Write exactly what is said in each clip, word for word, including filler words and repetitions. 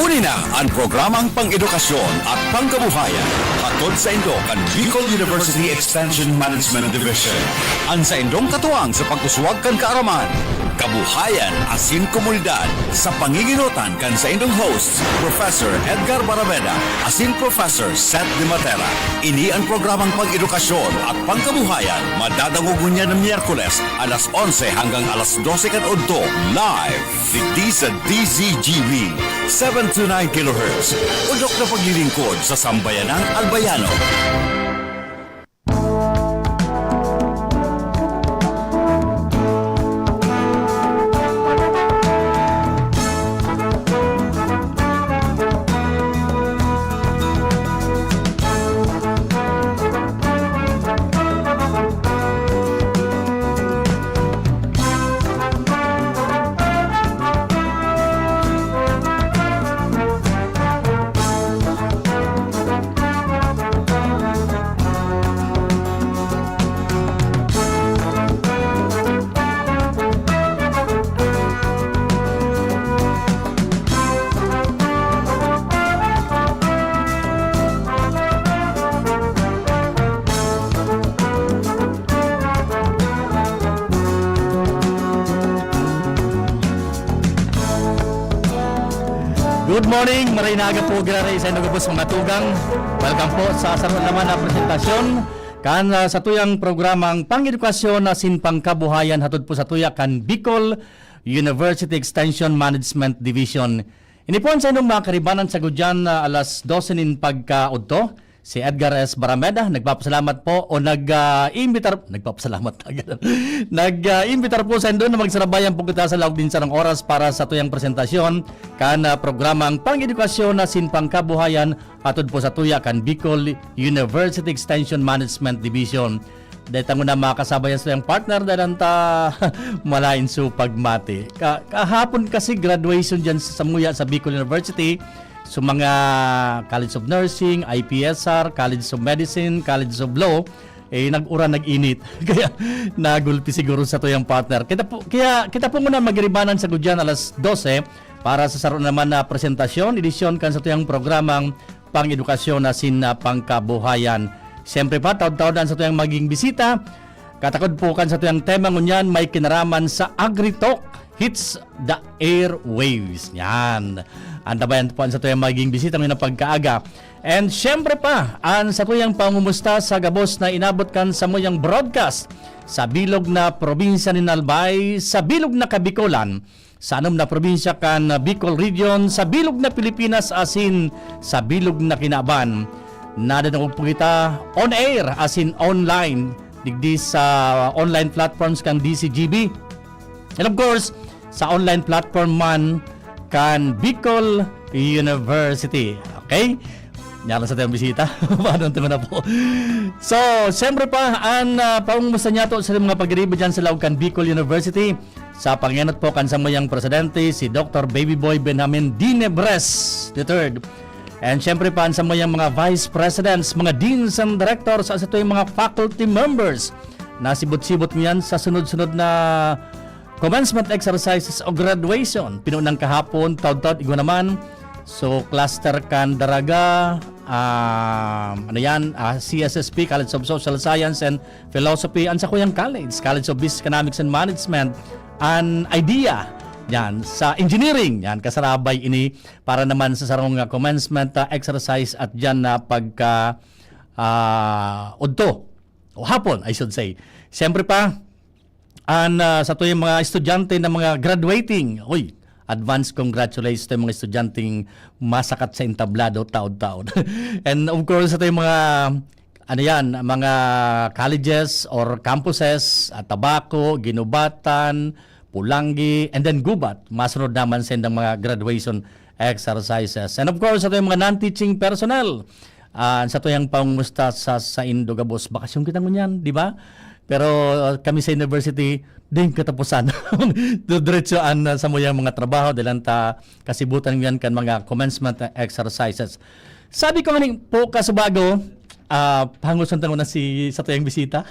Uni na an programang pang-edukasyon at pangkabuhayan, hatod saindo kan Bicol University Extension Management Division. An saindong katuwang sa pag-uswag kan kaaraman, kabuhayan asin komunidad, sa pangingenotan kan saindong hosts, Professor Edgar Barameda asin Professor Seth De Matera. Ini an programang pang-edukasyon at pangkabuhayan, madadangog ngunyan na Miyerkules, alas onse hanggang alas dose kan udto, live digdi sa D Z G B, seven two nine kilohertz. Udok na paglilingkod sa Sambayanang Albayano. Good morning, maray na aga po, graray sa inyo gabos, mga tugang. Welcome po sa saro naman na presentasyon kan, ah, satuyang programang Pang-edukasyon asin Pangkabuhayan, hatod po satuya kan Bicol University Extension Management Division. Ini po an saindong mga karibanan sa gudyan na alas dose nin pagkaudto. Si Edgar S. Barameda, nagpapasalamat po o nag, ah, imbitar, nagpapasalamat talaga. Nag, ah, imbitar po saindo na magsarabayan po kita sa laog nin sarong oras para satuyang presentasyon kan, ah, programang Pang-edukasyon asin Pangkabuhayan, hatod po satuya kan Bicol University Extension Management Division. Dahil tango na makasabay ang satuyang partner, dahil ang ta-, malain so pagmati. Ka-, kahapon kasi graduation dyan sa samuya sa Bicol University. So, mga College of Nursing, I P S R, College of Medicine, College of Law, eh, nag-uran, nag-init. Kaya nagulpi siguro satuyang partner. Kita po, kaya kita po muna magiribanan sa gudyan alas dose para sa saro naman na presentasyon, edisyon kan satuyang programang Pang-edukasyon asin, ah, Pangkabuhayan. Siyempre pa, taod-taod an satuyang maging bisita. Katakod po kan satuyang tema ngunyan may kinaraman sa Agri-Talk hits the airwaves. Yan. Antabayan po an satuyang magiging bisita ngayong pagkaaga. And siyempre pa, an satuyang pangumusta sa gabos na inabot kan samuyang broadcast sa bilog na probinsya nin Albay, sa bilog na Kabikolan, sa anom na probinsya kan Bicol Region, sa bilog na Pilipinas asin sa bilog na kinaban. Nadadangog po kita on air asin online digdi sa online platforms kan D C G B. And of course, sa online platform man kan Bicol University. Okay? Nyaran sa tayong bisita. Paano ito na po? So, siyempre pa, ang, ah, pangumusta niya to sa mga pagiriba dyan sa laog kan Bicol University. Sa pangenot po kan samuyang presidente, si Doctor Baby Boy Benjamin Dinebres the third. And siyempre pa, ang samuyang mga vice presidents, mga deans and directors, at sa ito yung mga faculty members na sibot-sibot niyan sa sunod-sunod na commencement exercises o graduation. Pinunang kahapon, taod-taod, igwa naman. So, cluster kan Daraga, ah, ano yan, ah, C S S P, College of Social Science and Philosophy, ang sakuyang college, College of Business Economics and Management, an idea, yan, sa engineering, yan, kasarabay ini para naman sa sarong, ah, commencement, ah, exercise at dyan na pagka, ah, udto, o hapon, I should say. Siyempre pa, an, ah, sa tuyong mga estudyante na mga graduating, uy, advance congratulations sa mga estudyanteng masakat sa entablado taod-taod. And of course, sa tuyong mga ano yan, mga colleges or campuses, ah, Tabaco, Guinobatan, Polangui, and then Gubat. Masunod naman sa indang mga graduation exercises. And of course, sa tuyong mga non-teaching personnel, ah, sa tuyang pangumusta sa, sa indo gabos. Bakasyon kita ngunyan, di ba? Pero, ah, kami sa university, ding katapusan. Diretso an, ah, samuyang mga trabaho, dahil ang ta kasibutan yan kan mga commencement exercises. Sabi ko nga ni po, kasubago, Ah, pangusan ta nguna si satuyang bisita.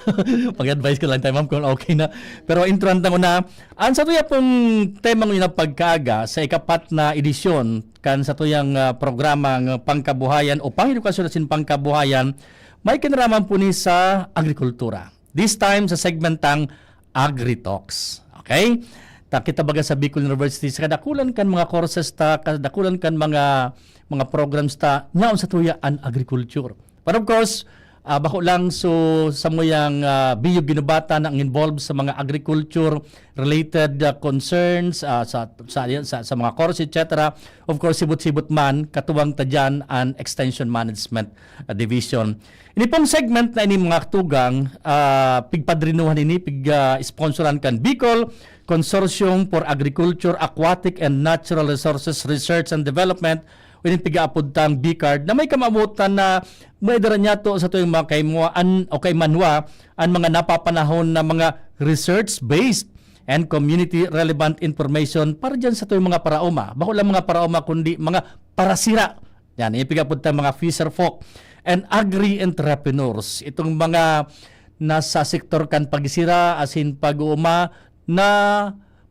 Pag-advise ko lang tayo, ma'am, kung okay na. Pero introhan ta nguna. Ang satuya pong tema ngayon na pagkaaga sa ikapat na edisyon kan satuyang, ah, programang Pangkabuhayan o Pang-edukasyon asin Pangkabuhayan, may kinaraman po ni sa agrikultura. This time sa segmentang Agri-Talks. Okay? Ta kita baga sa Bicol University, sa kadakulan kan mga courses ta, kadakulan kan mga, mga programs ta, nyaon satuya an agriculture. But of course, ah, bako lang so samuyang, ah, biyog ginubatan ang involved sa mga agriculture related, ah, concerns, ah, sa, sa, sa, sa mga course, et cetera. Of course, sibot-sibot man, katuwang ta diyan an Extension Management, ah, Division. Ini pong segment na ini, mga tugang, ah, pigpadrinuhan ini, pig, ah, sponsoran kan Bicol Consortium for Agriculture, Aquatic and Natural Resources Research and Development, o ini pigaapod tang BICARD, na may kamawotan na maidara niya to sa tuwing mga kaimuan o kaimanwa ang mga napapanahon na mga research-based and community-relevant information para dyan sa tuwing mga paraoma. Bako lang mga paraoma, kundi mga parasira. Yan, ipigapod ta mga fisher folk and agri-entrepreneurs. Itong mga nasa sektor kan pagisira, asin pag-uuma, na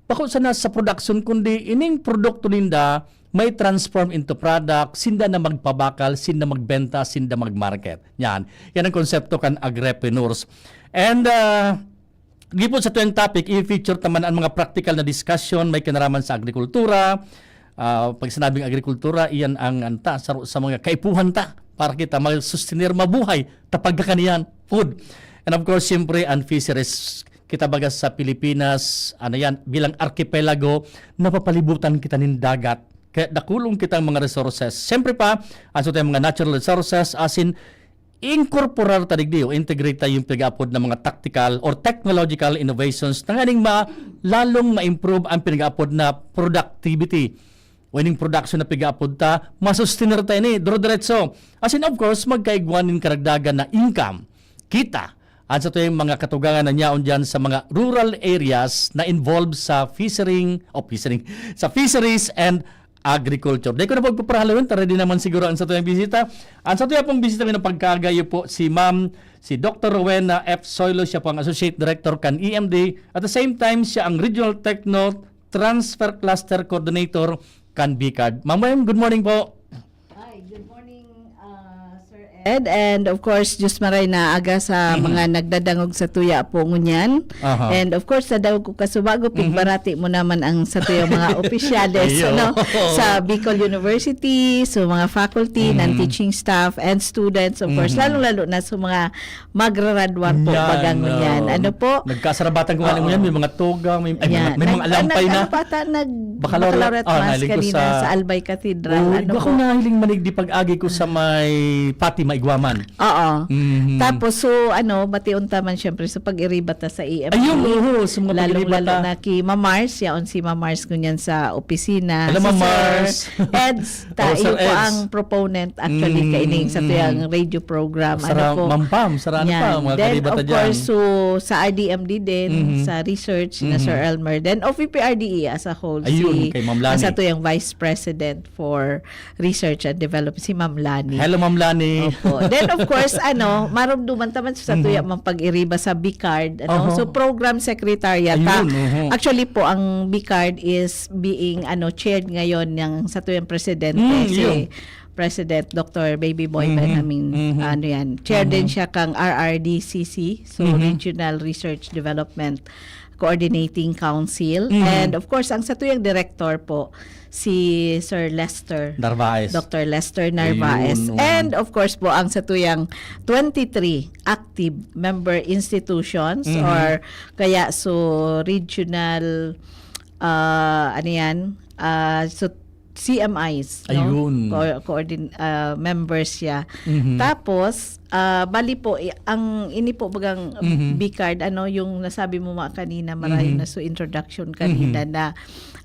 bako sana sa production, kundi ining produkto ninda may transform into product, sinda na magpabakal, sinda magbenta, sinda magmarket. Yan. Yan ang konsepto kan agripreneurs. And, ah, gipon sa tuyang topic, i-feature ta man ang mga practical na discussion may kinaraman sa agrikultura. Ah, pag sinabing agrikultura, iyan ang anta sa, sa mga kaipuhan ta para kita mag-sustenir, mabuhay, ta pagkakaniyan, food. And of course, siyempre, ang fisheries. Kita baga sa Pilipinas, ano yan, bilang archipelago, napapalibutan kita nin dagat. Kaya dakulong kitang mga resources. Siyempre pa, ang sa tayong mga natural resources, asin inkorporar ta digdi o integrate ta yung pinag-aapod na mga tactical or technological innovations tanganing ma-, lalong ma-improve ang pinag-aapod na productivity o ining production na pinag-aapod ta, masustener ta ini, duro-diretso. As in, of course, magkaigwa nin karagdagan na income, kita, at sa tuyang mga katugangan na niyaon dyan sa mga rural areas na involved sa fishing, o fishing, sa fisheries and agriculture. Di ko na pagpaparahaloyon, ta ready naman siguro ang satuyang bisita. Ang satuya pong bisita na pagkaagayo po si Ma'am, si Doctor Rowena F Soylo, siya po ang Associate Director kan E M D. At the same time, siya ang Regional Techno Transfer Cluster Coordinator kan BICARD. Ma'am Wen, good morning po. Hi, good morning, uh, Sir Ed. And of course, Diyos maray na aga sa Mhm. mga nagdadangog sa tuya po ngunyan. Aha. And of course, sa daog ko kasubago, Mhm. pigbarati mo naman ang sa tuyang mga opisyales, Iyo. ano, sa Bicol University, so mga faculty, Mhm. non-teaching staff, and students, of course, Mhm. lalong-lalo na sa mga magraradwar po, Yan, baga ngunyan. um, Ano po? nagkasarabatan ko nga Oo. ngunyan, may mga toga, may, ay, may Yan. mga, may mga Nag-, alampay nag-, na. ano pa ata, nag-, Baccalaureate. Baccalaureate Ah, mass nailing ko kanina sa sa Albay Cathedral. Oh, Ano iba ko po? nahiling manig di pag-agi ko sa may Fatima, Iguaman. Oo. Mhm. Tapos, so, ano, bation ta man, syempre, sa pag-iriba ta sa E M D. Ayun, oo, sa mga pag-iriba Lalong-lalo ta. na ki Ma'am Mars, yaon si Ma'am Mars ngunyan sa opisina. Hello, Si Ma'am Sir Mars. Eds, ta, Oh, Sir iyo po Eds. ang proponent, actually, Mm, kaining sa mm. tuyang radio program. Sara-, Ano po? Ma'am Pam, sara ano Yan. pa, mga Then, kariba ta of dyan. course, so, sa R D M D din, Mhm. sa research na Mhm. Sir Elmer. Then, of P P R D E as a whole, Ayun, si, kay Ma'am Lani. ang sa tuyang Vice President for Research and Development, si Ma'am Lani. Hello, Ma'am Lani. Opo. Then, of course, ano, marumduman ta man sa Mhm. tuya mang pag-iriba sa BICARD, ano? Oho. So, program secretariat, Ayun, ah, oho. actually po, ang BICARD is being, ano, chaired ngayon ng sa tuyang presidente, Mm, si yun. President Doctor Baby Boy Mhm, Benjamin, mhm. ano yan, chair din Mhm. siya kang R R D C C, so Mhm. Regional Research Development Coordinating Council. Mhm. And of course, ang satuyang director po, si Sir Lester. Narvaez. Doctor Lester Narvaez. Ayun, oo. And of course po, ang satuyang twenty-three active member institutions Mhm. or kaya so regional, ah, ano yan, ah, so C M Is, no? Ayun. Co-, coordin-, ah, members siya. Mhm. Tapos, ah, bali po, i-, ang ini po bagang Mhm. BICARD, ano, yung nasabi mo nga kanina, marayo Mhm. na so introduction kanina Mhm. na,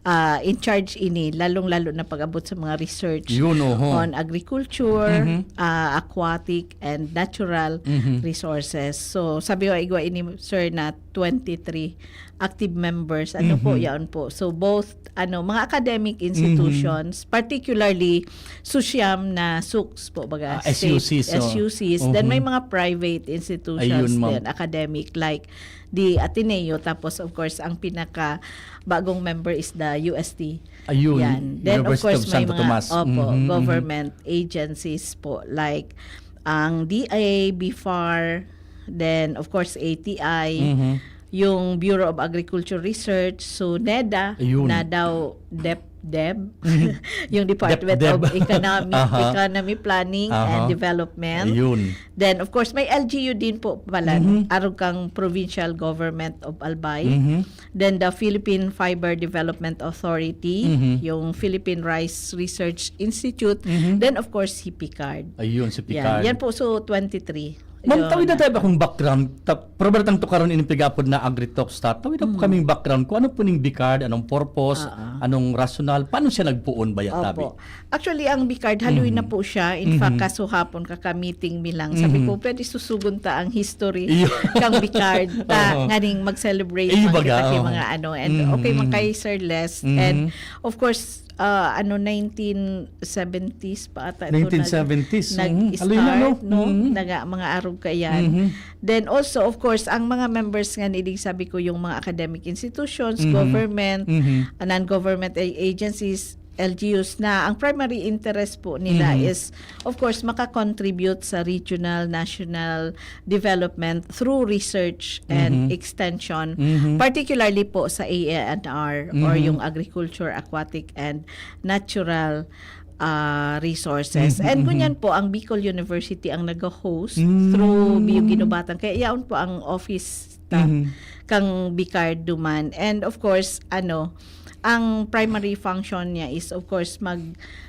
ah, in charge ini, lalong-lalo na pag-abot sa mga research Yun, oho. on agriculture, Mhm. ah, aquatic, and natural Mhm. resources. So, sabi ko, igwa ini, sir, na twenty-three active members. Ano po, Mhm. yaon po. So, both, ano, mga academic Mhm. institutions, particularly sa siyam na souks po, baga, Ah, S U Cs, oh. S U Cs. Then may Mhm. mga private institutions Ayun, ma'am. din, academic, like the Ateneo. Tapos, of course, ang pinaka bagong member is the U S T. Ayun, Yan. Then, of University course, of may Santo mga, Tomas. opo, Mhm, mhm. government agencies po, like ang D A, BFAR, then, of course, A T I, Mhm. yung Bureau of Agriculture Research, so NEDA, Ayun. NADAO, DepDev, Mhm. yung Department DepDev. of Economic, Aha. Economy Planning Aha. and Development. Ayun. Then, of course, may L G U din po pala, Mhm. arog kang Provincial Government of Albay. Mhm. Then, the Philippine Fiber Development Authority, Mhm. yung Philippine Rice Research Institute. Mhm. Then, of course, si PICARD. Ayun, si Yan. PICARD. Yan po, so twenty-three. Ma'am, Yun. tawid na tayo akong background. Ta, probably tang to karon ining pig-apod na AgriTalks ta. Tawid na po Mm. kaming background kung ano po ning BICARD, anong purpose, Ah, ah. anong rational, paano siya nagpuon ba ya, tabi? Opo. Actually, ang BICARD, haloy na Mhm. po siya. In fact, Mhm. kaso hapon kakameeting mi lang. Sabi Mhm. ko, pwede susugon ta ang history Iyo. kang BICARD ta Oo. nganing mag-celebrate Iyo, man baga, kita kay oo. mga ano. And Mhm. okay, man kay Sir Les. Mhm. And of course, ah, ano, nineteen seventies pa ata ito Nineteen seventies. nag, Mhm. Haloy na, nag-start, no? Mhm. Naga, mga arog ka yan. Mhm. Then also, of course, ang mga members nga nilig sabi ko, yung mga academic institutions, Mhm. government, Mhm. ah, non-government a-, agencies, L G Us, na ang primary interest po nila Mhm. is, of course, makakontribute sa regional, national development through research and Mhm. extension, Mhm. particularly po sa A A N R or Mhm. yung agriculture, aquatic, and natural ah, resources. Mhm, And mhm. ngunyan po, ang Bicol University ang nag-host Mm. through Bio Guinobatan. Kaya yaon po ang office ta, Mhm. kang BICARD duman. And of course, ano, ang primary function niya is, of course, mag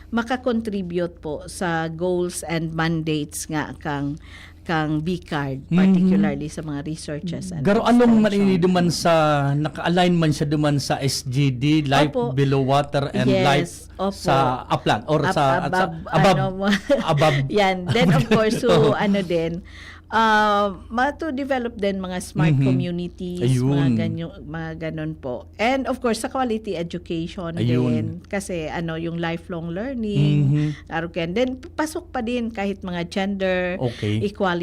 makakontribute po sa goals and mandates nga kang kang BICARD, Mhm. particularly sa mga researches and Garo, anong extension. maninido man sa, naka-align man siya duman sa S G D, Life Opo. Below Water and Yes, Life opo. sa Upland or Up- sa, at sa above, above, ano mo. above. Yan. Then, of course, so, ano din, uh, ma-, to develop din mga smart Mhm. communities, Ayun. mga, ganyo, mga ganon po. And, of course, sa quality education Ayun. din. Kasi, ano, yung lifelong learning, Mhm. aruken. Then, pasok pa din kahit mga gender, Okay. equality,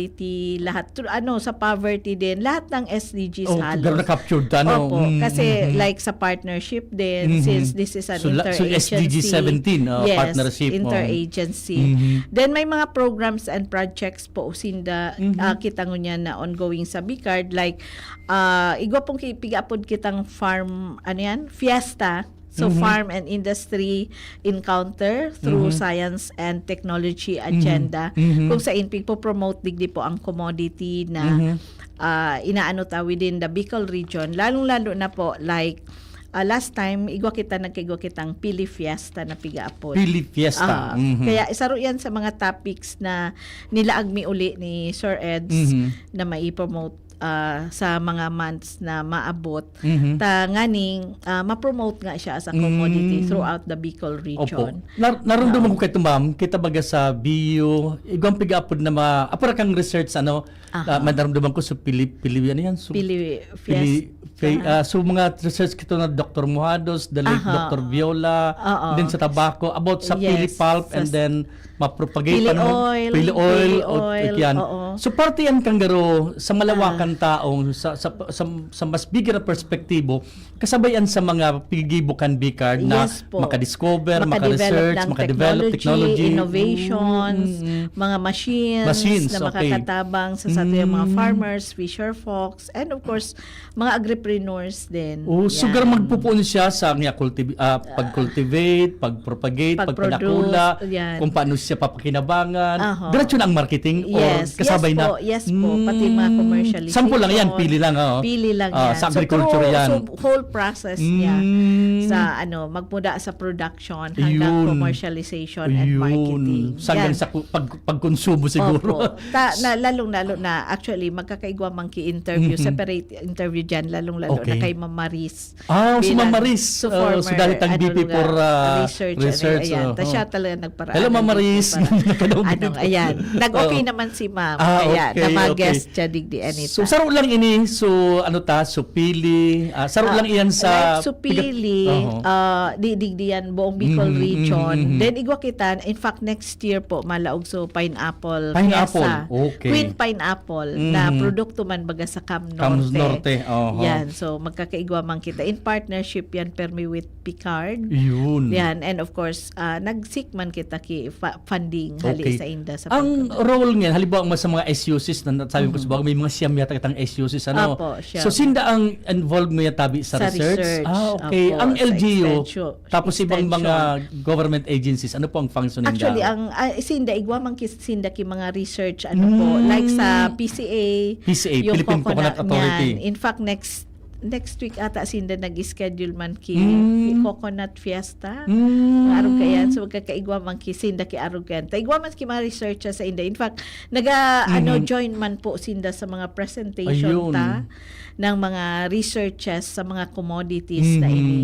lahat. Tru-, ano, sa poverty din, lahat ng S D Gs Oh, halos. pero na-captured ta, no? Opo, Mm, kasi mhm. like sa partnership din, Mhm. since this is an So, la-, so interagency. S D G seventeen, oh, Yes, partnership, oh. interagency. Mhm. Then may mga programs and projects po, Usinda, Mhm. ah, kita ngunyan na ongoing sa BICARD. Like, ah, igwa pong ki-, pigaapod kitang farm, ano yan? Fiesta. So, Mhm. Farm and Industry Encounter through Mhm. Science and Technology Mhm. Agenda. Mhm. Kung saan, pigpo-promote digdi po ang commodity na Mhm. ah, inaano ta within the Bicol region, lalong-lalo na po, like, ah, last time, igwa kita, nagkaigwa kitang Pili Fiesta na pigaapod. Pili Fiesta. Ah, Mhm. Kaya isaro yan sa mga topics na nilaag mi uli ni Sir Eds Mhm. na mai-promote, ah, sa mga months na maabot. Mhm. Ta nganing, ah, ma-promote nga siya as a commodity Mm. throughout the Bicol region. Opo. Nar-, narumduman Oo. ko kaito, ma'am, kita baga sa bio, igwang pigaapod na ma-, apara kang research, ano, Aha. ah, naramdaman ko sa Pili-, Pili-, ano yan? So, Pili, Pili-, Fiesta. ah, so mga research kito na Doctor Mojados, the late Aha. Doctor Viola, Oo. then sa tabako, about sa Yes, pili pulp, sa and s-, then ma-propagate Pili pa, no? oil, Pili oil, pili o, oil, yan. oo. So, parte yan, kanggaro, sa malawakan Ah. taong, sa, sa, sa, sa mas bigger na perspektibo, kasabay yan sa mga pigigibo kan BICARD na Yes po. makadiscover, Makadevelop maka-research, ng makadevelop technology, technology. innovations, Mm, mm. mga machines, Machines, na okay. makakatabang sa, sa ating mga Mm. farmers, fisher folks, and of course, mga agripreneurs din. Oh, so Yan. gar magpupuon siya sa niya cultiv-, ah, pag-cultivate, pag-propagate, Pag-produce, pagpanakula, yan. kung paano siya papakinabangan. Aha. Diretso na ang marketing or Yes, kasabay yes na? po, yes po. Pati mga Mm. commercialization. Sample lang yan, pili lang, oh. Pili lang Ah, yan. sa So, agriculture through, yan. so, whole process niya. Mm. Sa ano, magmula sa production hanggang Ayun. commercialization and Ayun. marketing. Hanggang Yan. sa ku-, pag-, pagkonsumo siguro. Opo. Ta, na, lalong-lalo na, actually, magkakaigwa mang ki-interview, Mhm. separate interview dyan, lalong-lalo na Okay. kay Ma'am Maris. Ah, si Bilang Ma'am Maris. so Oh, so former, dahil tang ano, V P for, ah, research, research, ano, ayan. oh, Ta siya oh. talaga nagparaan Hello, Ma'am ng Maris. Is, para nakadaog ano, dito. ayan. Nag-okay Oo. naman si ma'am. Ah, Kaya okay, na-guest okay. siya digdi anita. So, saro lang ini. So, ano ta? So, pili. Ah, saro Ah, lang iyan sa... like, so pili, Oho. ah, di digdi yan, buong Bicol Mhm, region. mhm, mhm. Then, igwa kita, in fact, next year po, malaog so pineapple. Pineapple, Fiesta. okay. Queen pineapple na Mhm. produkto man baga sa Cam Norte. Cam Norte, oho. Yan, so magkakaigwa man kita. In partnership yan, permi with Picard. Yun. Yan, and of course, ah, nag-seek man kita ki fa- funding hali Okay. sa inda sa Ang pagkabal. role niyan, halimbawa nga sa mga S U Cs na sabi ko Mhm. sa bagay, may mga siyam yata kitang S U Cs, ano? Apo, siyam. So, sinda ang involved mo yata sa Sa research? research. Ah, okay. Apo, Ang sa L G U, extension. tapos ibang mga Extension. government agencies, ano po ang function ninda? Actually, ang ah, sinda, igwa man ki- sinda ki mga research, ano po, Mm. like sa P C A, P C A, yung Philippine Coconut Authority. Niyan. In fact, next next week ata sinda nag-schedule man ki Mm. Coconut Fiesta. Mm. Arog kayan, so magkakaigwa man ki sinda ki arog kayan. Ta igwa man ki mga researchers sa inda. In fact, naga ano Mhm. join man po sinda sa mga presentation Ayun. ta ng mga researchers sa mga commodities na Mhm. ini.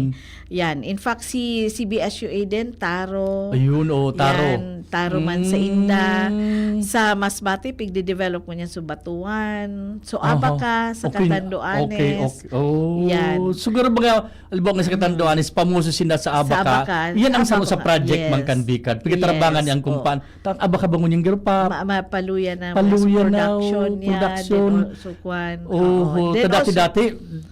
Yan. In fact, si C B S U A din, taro. Ayun, oh, taro. Yan, taro man sa inda. Mm. Sa Masbate, pigde-develop mo niyan sa Batuan. So, Aha. Abaca, sa Okay. Catanduanes. Okay, okay. Oh, Yan. Siguro mga, halimbawa nga sa Catanduanes, pamuso sinda sa Sa Abaca. Abaca. Yan ang saro Abaca, sa project man yes. kan Bicard. Pagkatrabangan Yes, niyang po. kumpaan. Tang Abaca ba ngunyan garo pa? Ma- mapaluya na Paluya na, production niya. production. Then, also, kwan. Oho, Oo. Then, ta also, dati-dati,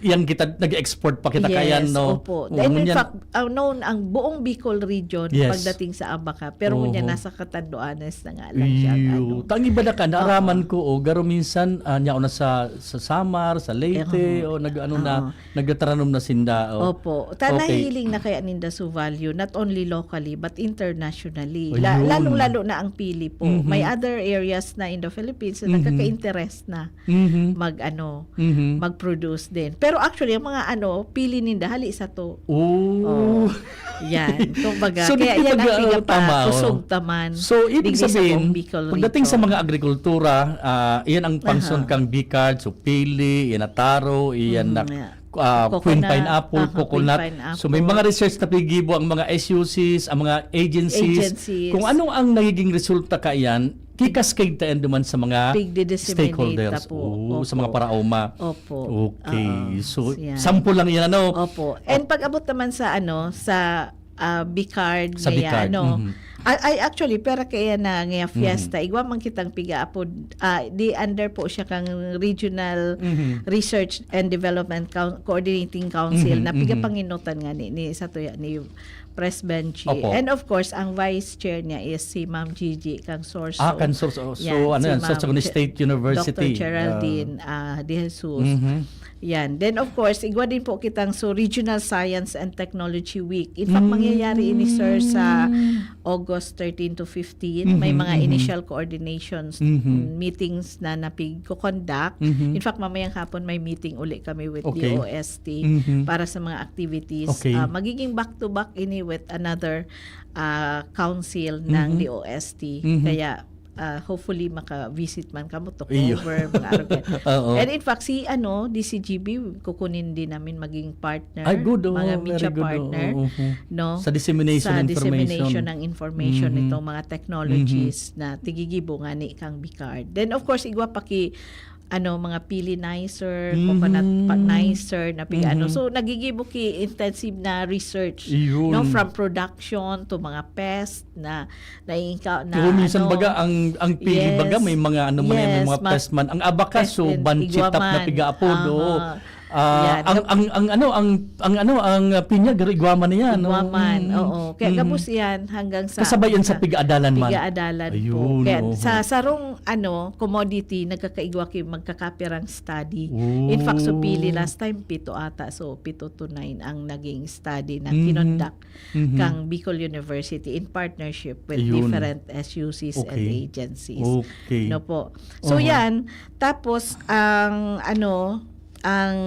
yan kita, nag-export pa kita Yes, kaya, no? opo. Oo, Then, in ngunyan. fact, uh, known ang buong Bicol region Yes. pagdating sa Abaca. Pero ngunyan, Oho. nasa Catanduanes na nga lang siya. Iyo. Ano. Tangi ba na ka? Naaraman Oo. ko, oh, garo minsan, ah, niya na sa, sa Samar, sa Leyte, Oho. o nag-ano na, Oo. nagtataranom na sinda. Oh. Opo. Ta Okay. nahiling na kaya ninda so value, not only locally, but internationally. Ayun. La- lalong-lalo na ang pili po. Mhm. May other areas na in the Philippines na Mhm. nagkaka-interest na Mhm. mag-ano, Mhm. mag-produce din. Pero actually, ang mga ano, pili ninda, hali sa to. Oh. Yan. Kumbaga, So, kaya di yan ang pag-, piga oh, tama, oh. kusog taman. So, ibig Digdi sa sabihin, buong Bicol pagdating sa region. Mga agrikultura, ah, iyan ang function Aha. kang Bicard, so pili, iyan na taro, iyan Mhm, na, yeah. ah, queen Coconut. pineapple, Aha, queen coconut. pineapple. So, may mga research na pigibo ang mga S U Cs, ang mga agencies. Agencies. Kung ano ang nagiging resulta kaiyan, kikascade tayo duman sa mga Pigdi-disseminate stakeholders. ta po. Oo, sa Opo. mga paraoma. Opo. Okay. Oo. So, Yan. sample lang yan, ano? Opo. And pag-abot naman sa, ano, sa ah, Bicard, Sa ngaya, Bicard, ano. mhm. Ay, ay, actually, pero kaya na ngaya Mhm. fiesta, igwa man kitang piga-apod, ah, di under po siya kang Regional Mhm. Research and Development Coun- Coordinating Council Mhm, na piga mhm. panginutan nga ni, ni sa tuya ni Pres Benchi. Opo. And of course, ang vice chair niya is si Ma'am Gigi kang Sorso. Ah, kan Sorso. So, Yan, ano si yan? Ma'am Sorsogon Che- State University. Doctor Geraldine ah, De Jesus. Mhm. Yan. Then, of course, igwa din po kitang so Regional Science and Technology Week. In fact, Mm. mangyayari ini, sir, sa August thirteen to fifteen. May Mhm, mga mhm. initial coordinations Mhm. meetings na napig-conduct. Mhm. In fact, mamayang hapon may meeting uli kami with Okay. D O S T Mhm. para sa mga activities. Okay. Ah, magiging back-to-back ini with another ah, council ng Mhm. D O S T. Mhm. Kaya ah, hopefully maka-visit man kamo to Iyo. cover mga araw kaya. Oo. And in fact, si ano, D C G B, kukunin din namin maging partner. Ay, good, oh, Mga media very good, partner, oh, oh, oh. no? Sa dissemination Sa information. Dissemination ng information Mhm. nitong mga technologies na tigigibo nga ni kang Bicard. Then, of course, igwa pa ki ano, mga pili nicer, Mhm. coconut pa- nicer na pig-ano. Mhm. So, nagigibo ki intensive na research, Iyon. no, from production to mga pest na naiingka na Oo, minsan ano, baga ang, ang pili yes. baga may mga ano man yan, may Yes, mga ma- pest man. Ang abaca, pest so and banchitap na iguaman. piga-apod, oo. Aha. Ah, Yan. ang, ang, ang ano, ang, ang ano, ang ah, pinya, garo iguaman na yan, no? Iguaman, Mm. oo. Kaya Mm. gabos yan hanggang sa Kasabay yan sa sa piga-adalan man. piga-adalan po. Ayun, Kaya oo. sa sarong ano, commodity, nagkakaigwa ki magkakapirang study. Oo. In fact, so pili last time, pito ata. So, pito to nine ang naging study na Mhm. kinondak Mhm. kang Bicol University in partnership with Ayun. different S U Cs and Okay. agencies. Okay. No po. So, Oho. yan. Tapos, ang ano, ang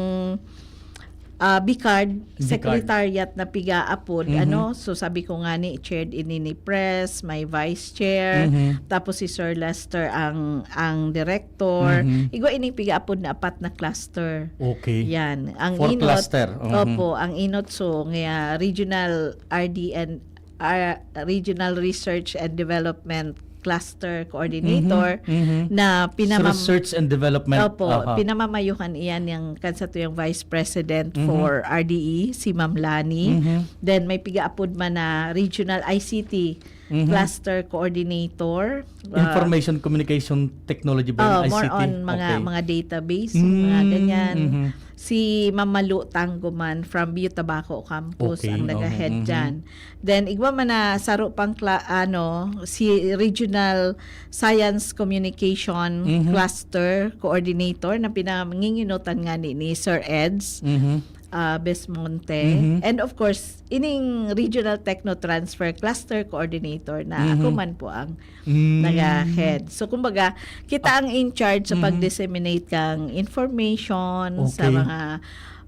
ah, Bicard Bicard. Secretariat na piga-apod, Mhm. ano? So, sabi ko nga ni, chaired ini ni Pres, may vice chair, Mhm. tapos si Sir Lester ang ang director. Mhm. Igwa ini piga-apod na apat na cluster. Okay. Yan. Ang Four inot, cluster. Mhm. Opo, ang inot so, nga regional R D and ah, Regional Research and Development Cluster Coordinator Mhm, mhm. na Sa pinamam- research and development. Opo, Aha. pinamamayuhan iyan ng kan satuyang Vice President Mhm. for R D E, si Ma'am Lani. Mhm. Then may pigaapod man na Regional I C T Mhm. Cluster Coordinator. Ah, Information Communication Technology ba yun? Oh, more I C T? On mga Okay. mga database, Mm, mga ganyan. mhm. Si Ma'am Malu Tangoman from Biyutabaco Campus Okay, ang nag-head mhm, mhm. dyan. Then igwa man na saro pang kla- ano, si Regional Science Communication Mhm. Cluster Coordinator na pinanginginutan nga ni, ni Sir Eds Mhm. ah, Besmonte. Mhm. And of course, ining Regional Techno Transfer Cluster Coordinator na Mhm. ako man po ang Mm. nag-head. So kumbaga, kita ang in charge sa Mhm. pag-disseminate kang information sa Okay. mga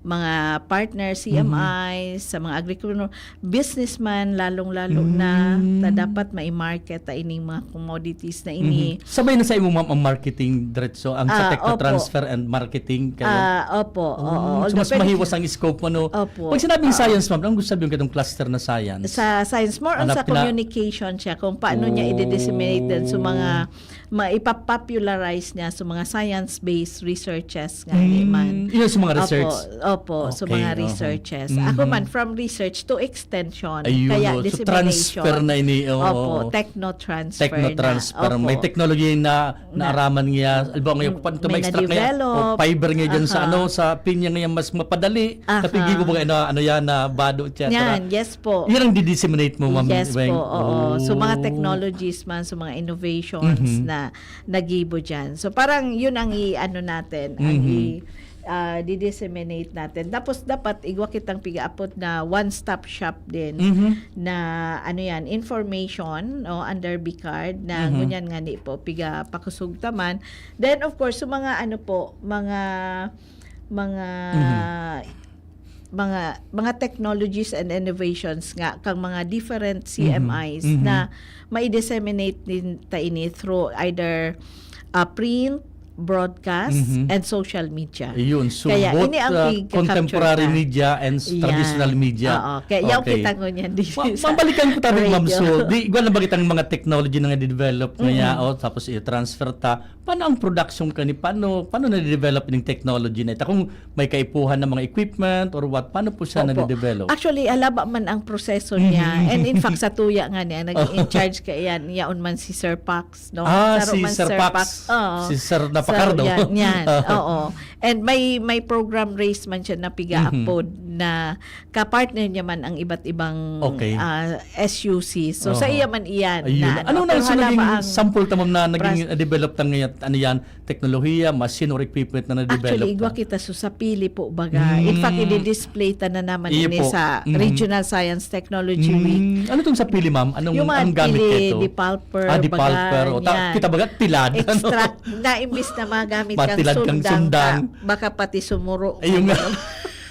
mga partner, C M I, sa mga agriculture, businessman, lalong-lalo na Mm. ta dapat mai-market ta ining mga commodities na ini. Mhm. Sabay na sa imo, ma'am, ang marketing diretso, ang sa Ah, techno opo. transfer and marketing kayo? Ah, opo. Oh, Oo. so mas Depende- mahiwas ang scope mo, no? Opo. Pag sinabing Oo. science, ma'am, anong gusto sabihin katong cluster na science? Sa science, more on Anak sa pina- communication siya, kung paano niya Oh. i-disseminate din sa mga maipapopularize niya sa mga science-based researches nga ni man. Mm, yun sa mga Opo, research. Opo, sa Okay, mga oho. researches. Mhm. Ako man, from research to extension, Ayun, kaya no? So, dissemination. Transfer na ini, oo. Opo, techno-transfer Techno-transfer. na. Opo. May technology na Na- naaraman niya. Halimbawa ngayon, kung paano ito May ma-extract ngayon? na-develop. O fiber ngayon dyan sa Aha. ano, sa pinya ngayon mas mapadali. Aha. Kapigil mo ba ano, ano yan, na bado, et cetera? Yan, yes po. Yan ang didisseminate mo, Ma'am Yes Weng? po, oo. So mga Oh. technologies man, so mga innovations Mhm. na nagibo dyan. So parang yun ang i-ano natin, ang Mhm. i- ah, di-disseminate natin. Tapos dapat igwa kitang pigaapod na one-stop shop din Mhm. na ano yan, information o under B card na Mhm. ngunyan nga ni po piga pakusog taman. Then of course, so mga ano po, mga mga Mhm. mga mga technologies and innovations nga kang mga different C M Is Mhm. Mhm. na mai-disseminate din ta ini through either uh, print, broadcast, Mhm. and social media. Ayun, so Kaya both ini ang uh, pigka-capture contemporary na. media and s- Yan. traditional media. Oo, kaya yaw Okay. kita ngunyan din Ma- sa mabalikan ko tabi, Ma'am radio. Sol. Di, igwa na ba kitang mga technology na nga develop Mm. ngayon? O, tapos i-transfer ta. Paano ang production ka ni? Paano, paano na-develop yung technology na ito? Kung may kaipuhan ng mga equipment or what, paano po siya Opo. na-develop? Actually, halaba man ang proseso niya. Mhm. And in fact, sa tuya nga niya, nag-in charge ka yan, yaon man si Sir Pax, no? Ah, Saro si man Sir Sir Pax. Pax. Oo. Si Sir Napakardo. Saro yan, yan. Oo. And may may program race man siya na pigaapod na kapartner niya man ang iba't ibang Okay. ah, S U C. So, sa Oho. iya man iyan. Ayun. Na, Ano ano, na pero so naging halaba ang sample tamo na naging pras- develop tang ngayon? Ano yan? Technology, machine or equipment na na-develop Actually, igwa na? Kita so sa pili po, baga. In fact, Mm. i-display ta na naman Iyo ini po. sa Mhm. Regional Science Technology Week. Mm, ano itong sa pili, ma'am? Anong, Yung mga anong gamit pili, nito? Depulper, Ah, Depulper. baga, O, ta- yan. kita baga, tilad. Ano? Extract na imbis na magamit Matilad kang kang sundang, sundang. ka, baka pati sumuro. Ayun nga.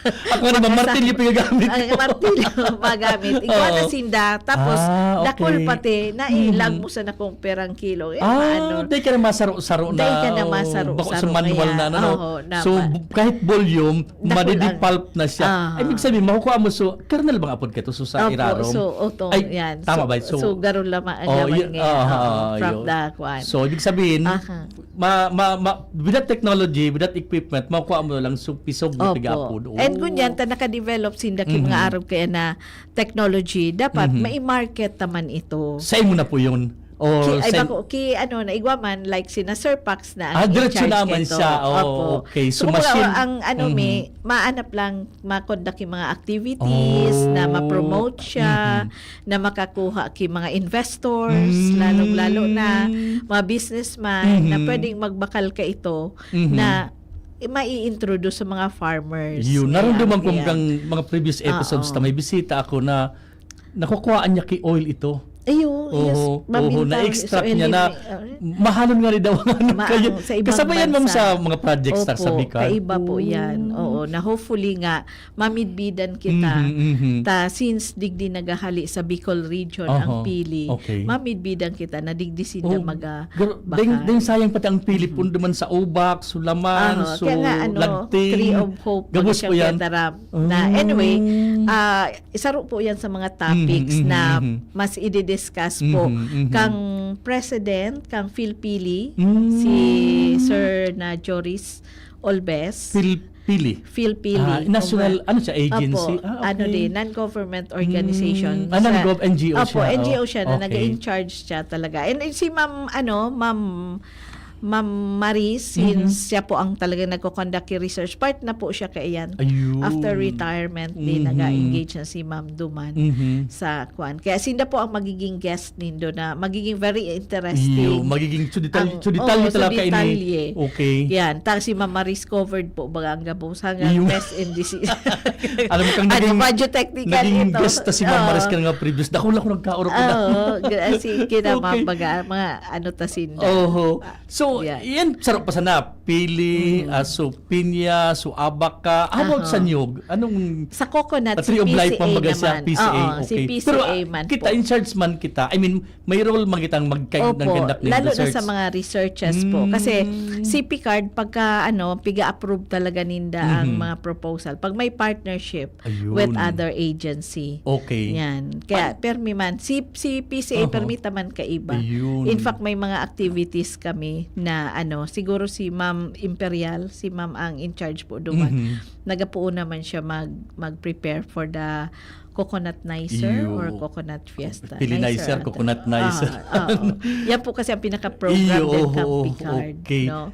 Ako naman, Baka sa- martilyo pinagamit Ang ko. martilyo magamit. Igwa na Oo. sinda, tapos Ah, okay. dakul pati, nailag Mhm. mo sa nakong perang kilo. Eh, Ah, maano. di ka na masaro-saro na. Di ka na Oh, masaro-saro bako sa manual kaya. Na, ano, no? Oo, na So, pa- bu- kahit volume, Dakul madidipulp na siya. Ah. Ibig sabihin, makukuha mo, so, kernel bang apod ka to? So, sa Opo, irarom? so, oto, Ay, yan. tama So, ba? So, so, garo lamang ang oh, laman yun, niya. ah, Oo, ah, from yun. the kwan. So, ibig sabihin, Aha. ma, ma, ma, with that technology, with that equipment, makukuha mo lang so piece of Opo. piga-apod. And Oh. Ngunyan, ta nakadivelop sinda ki Mhm. mga arog kaya na technology, dapat Mhm. mai-market naman ito. Sa imo na po yun? Or Ki, ay, sa bako, ki, ano, na igwa man, like, sina Sir Pax na Ah, ang in diretso charge naman nito. Siya. Oh, Opo. Okay. So, So, kumbaga, machine. ang, ano, Mhm. may, maanap lang, makondak yung mga activities, Oh. na ma-promote siya, Mhm. na makakuha ki mga investors, Mm. lalong-lalo na mga businessman, na Mhm. pwedeng magbakal ka ito, Mhm. na mai-introduce sa mga farmers. Yun, Kaya, naramdaman ko yan. Hanggang mga previous episodes Oo. Na may bisita ako na nakukuhaan niya ki oil ito. Ayun, yes. Oo, Mabintaw, oo, na-extract so, niya na hindi, uh, mahal nga rin daw ano maang kayo. sa ibang Kasabayan, ma'am, bansa. Sa mga projects na sa Opo, Bicol. Kaiba po yan. Oo, na hopefully nga mamidbidan kita. Mhm, mhm. Ta since digdi nagahali sa Bicol region ang Aha, pili, okay. mamidbidan kita na digdi sinda Oh, maga-, gra-, dahil, bakal. dahil sayang pati ang pili, Mhm. pundo man sa ubak, sulaman, Aha, so, kaya nga, ano, lagting. Tree of Hope, Gabos baga po siyang yan. tiyataram na. Oh. Anyway, ah, isaro po yan sa mga topics Mhm, mhm, na mhm. mas i-discuss po Mhm, mhm. kang president, kang Philpili, Mm. si Sir na Joris Olbes. Philpili. Philpili. Ah, national, Over-, ano siya, agency? Opo, Ah, ano okay. din, non-government organization. Mm. Ah, Sa, non-gov, N G O opo, siya. N G O Oh, siya na okay. nag-in-charge siya talaga. And, and si Ma'am, ano, Ma'am, Ma'am Maris, Mhm. since siya po ang talagang nagko-conduct yung research, part na po siya kaiyan. Ayun. After retirement, di Mhm. nag-a-engage na si Ma'am Duman Mhm. sa kwan. Kaya sinda po ang magiging guest nindo na magiging very interesting. Iyo, magiging sudital-, Ang, suditalye oo, talaga ini. suditalye. Okay. Yan. Ta si Ma'am Maris covered po baga ang gabos hanggang Iyo. best in this Alam mo kang Ano, naging, Radyo Technical naging ito. guest ta si Ma'am Maris Oo. ka nga previous. Dako lang ako nagkaorok na. Oo, gra-, si, kina Okay. mga baga, mga ano ta sinda. Oho. So, Yan. yan, sarap pa sana. Pili, Mm. ah, so, pinya, so, abaka. How about Aha. sa niyog? Anong Sa coconut, Ah, si Tree of Life, P C A pambaga siya, naman. P C A, Oo, si okay. P C A Pero, ah, man kita, po. in charge man kita. I mean, may role man kitang magka-, Opo, nagkandak ng lalo na research. sa mga researches po. Kasi Mm. si Picard, pagka, ano, piga-approve talaga ninda ang Mhm. mga proposal. Pag may partnership Ayun. with other agency. Okay. Yan. Kaya, Ay. permi man. Si, si P C A, Aha. permi ta man kaiba. Ayun. In fact, may mga activities kami na, ano, siguro si Ma'am Imperial, si Ma'am ang in charge po duman. Mhm. Nagapoon naman siya mag, mag-prepare for the coconut nicer Iyo. or coconut fiesta. Pili Nicer nicer, ata. coconut nicer. Ah, oo. Yan po kasi ang pinaka-program Iyo, din kang oo, Picard, okay. no?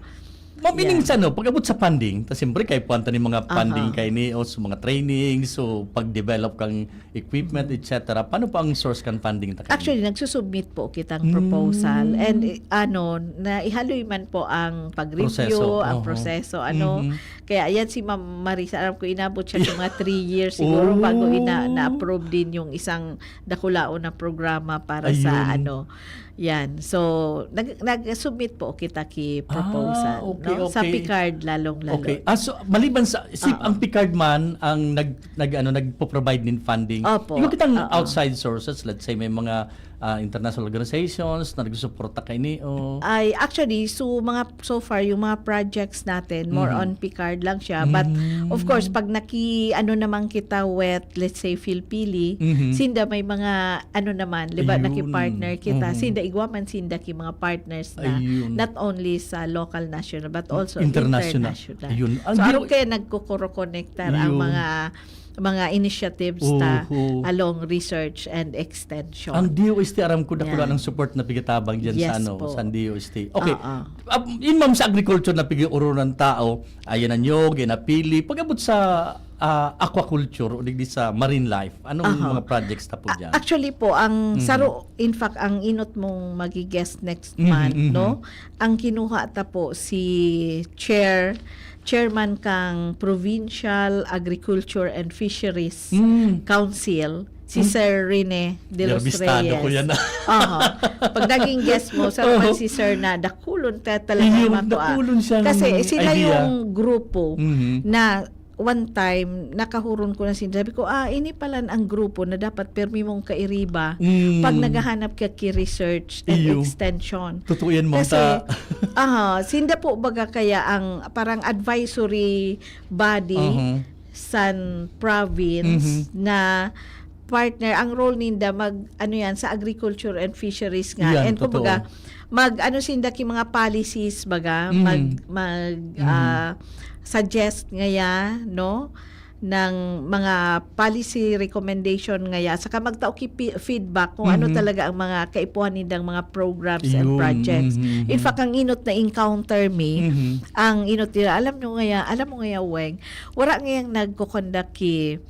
Ma'am, ining Yan. sa ano, pag-abot sa funding, ta siyempre, kay puwanta ni mga funding Aha. kay ni, o sa mga training, so pag-develop kang equipment, Mhm. et cetera. Paano po ang source kan funding ta kaini? Actually, nagsusubmit po kitang Mm. proposal. And, eh, ano, na ihaloy man po ang pag-review, Proseso. ang Oho. proseso, ano. Mhm. Kaya yan si Ma'am Marisa, alam ko inabot siya sa mga three years siguro Oh. bago ina-, na-approve din yung isang dakulaon na programa para sa Ayun. ano. Yan. So, nag-, nag-submit po kita ki proposal, Ah, okay, no? Sa okay. Picard lalong-lalo. Okay. Ah, so, maliban sa, si, Oo. ang Picard man ang nag-, nag-, ano, nagpo-provide nin funding. Opo. Iba kitang Oo. outside sources, let's say, may mga, ah, international organizations na nagsusuporta kaini, o Ay, actually, so, mga, so far, yung mga projects natin, more Mhm. on Picard lang siya. But, Mm. of course, pag naki-, ano naman kita with, let's say, Philpili, Mhm. sinda may mga, ano naman, di ba, Ayun. naki-partner kita. Mhm. Sinda, igwa man sinda ki mga partners na Ayun. not only sa local, national, but also International. international. Ayun. Ang So, giro- aram kaya nagkukuro-konektar ang Ayun. mga, mga initiatives ta Oho. along research and extension. Ang D O S T, aram ko, dakula Yan. ng support na pigatabang dyan sa Yes ano, po. sa D O S T. Okay. Oo. Ah, yun, ma'am, sa agriculture na pigi-oronan tao, ayan ang niyog, yan ang pili. Pag-abot sa, ah, aquaculture o digdi sa marine life, anong Aha. mga projects ta po A-, dyan? actually po, ang Mhm. saro, in fact, ang inot mong magi-guest next Mhm, month, mhm. no? Ang kinuha ta po si chair, chairman kang Provincial Agriculture and Fisheries Mm. Council, si Hmm. Sir Rene de los Derbistado ko Reyes. yan, ah. Aha. Pag naging guest mo, sa Oo. naman si Sir na dakulon ta talaga Iyo, mato, ah. dakulon siyang Kasi sila idea. yung grupo Mhm. na one time, nakahuron ko na sin-, sabi ko, "Ah, ini pala ang grupo na dapat permi mong kairiba Mm. pag naghahanap ka ki research and Iyo. extension." Totoo yan, ma'am. Kasi, Ta- aha, sinda po baga kaya ang parang advisory body Mhm. san province Mhm. na partner, ang role ninda mag, ano yan, sa agriculture and fisheries nga. Yan, And kumbaga, totoo. mag, ano sinda ki mga policies, baga, Mhm. mag, mag, Mhm. ah, suggest ngaya, no? Ng mga policy recommendation ngaya, saka magtao ki pi-, feedback kung ano Mhm. talaga ang mga kaipuhan nindang mga programs and Yun. projects. Mhm, mhm. In fact, ang inot na encounter mi, Mhm. ang inot nila, alam nyo ngaya, alam mo ngaya, Weng, wala ngayang nagko-conduct ki,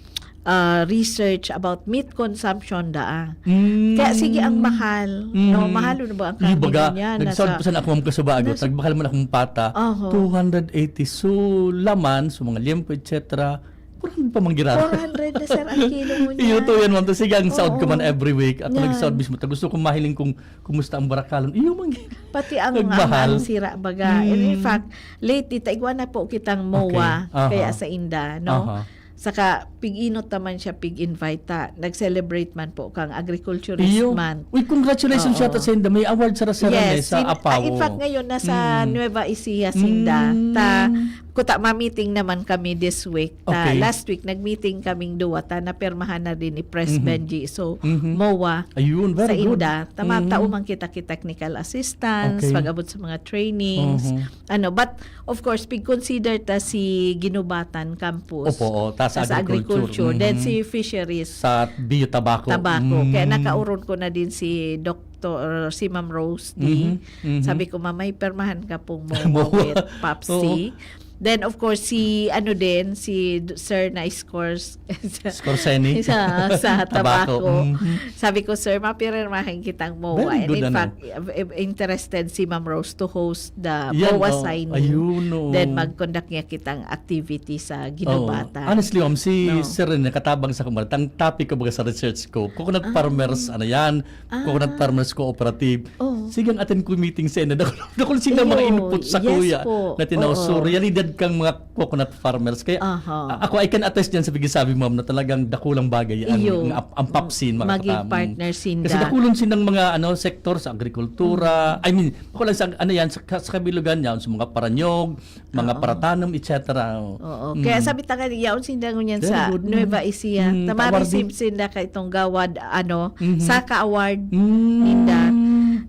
ah, research about meat consumption daa. Mm. Kaya sige, ang mahal, no? Mm. Mahal na ba ang Yung karne baga, niya? nagsabi Nasa pa sana ako, ma'am, kasubago, nasa nagbakal man akong pata, Oho. two hundred eighty. So, laman, so mga liempo, et cetera, Four hundred pa man giraray. Four hundred na, sir, ang kilo mo niya. Iyo to yan, ma'am. To, sige, ang saod ko man Oo. Every week. At Yan. nagsaod mismo. Ta gusto kong mahiling kung kumusta ang barakalon. Iyo, man. Pati ang, ang, Nagmahal. ang sira baga. And in Mm. fact, lately, ta igwa na po kitang MOA, Okay. Aha. kaya sa inda, no? Aha. Saka, pig-inot naman siya, pig-invite ta. Nag-celebrate man po kang Agriculturist Iyo. Month. Uy, congratulations Oo. yata sa inda. May award sa Sara Yes, sa sin- ah, Apawo. in fact, ngayon, nasa Mm. Nueva Ecija, sinda. Mm. Ta, kuta, ma-meeting naman kami this week. Ta, Okay. last week, nag-meeting kaming duwa. Ta, napirmahan na din ni Pres Mhm. Benji. So, Mhm. MOA Ayun, sa very good. inda. Ta, Mhm. matao man kita ki technical assistance, Okay. pag-abot sa mga trainings. Mhm. Ano, but, of course, pig-consider ta si Guinobatan Campus. Opo, oh, ta sa Ta sa agriculture. agriculture. Then Mhm. si Fisheries. Sa Bio Tabaco. Tabaco. Kaya Mm. nakauron ko na din si Doktor, si Ma'am Rose D. Mhm, mhm. Sabi ko, "Ma'am, may permahan ka pong MOA MOA. with Popsi." Oo. Then, of course, si, ano din, si D-, Sir na scores Scorseni. sa, sa Tabaco. Tabaco. Mhm. Sabi ko, "Sir, mapirmahan kitang MOA." Very And good, in ano? fact, i-, interested si Ma'am Rose to host the Yan, MOA oh. signing. Ayun, oh. Then, mag-conduct niya kitang activity sa Oh, Guinobatan. honestly, ma'am, si No. Sir Rene, katabang sa kumalat. Ang topic ko baga sa research ko, coconut Ah. farmers, ano yan, Ah. coconut farmers cooperative. Oh. Sige, ang attend ko meeting sa inyo. Dakul, dakul sila mga Iyo, input sa yes kuya po. na tinaw. So, Oo. realidad kang mga coconut farmers. Kaya, Aha. a-, ako, I can attest dyan sa pagkasabi, ma'am, na talagang dakulang bagay ang, Iyo. ang, ang Popsin, mga Maging katam. partner sinda. Kasi dakulang sinang mga, ano, sektor sa agrikultura. I mean, ako lang sa, ano yan, sa, sa kabilugan yan, sa mga paranyog, mga Oo. paratanom, et cetera. Oh. Oo. Mm. Kaya sabi ta nga, yaon sinda ngunyan Very sa good. Nueva Ecija. Mm, Ta awardee. ma-receive sinda ka itong Gawad, ano, Mhm. Saka Award Mm. ninda,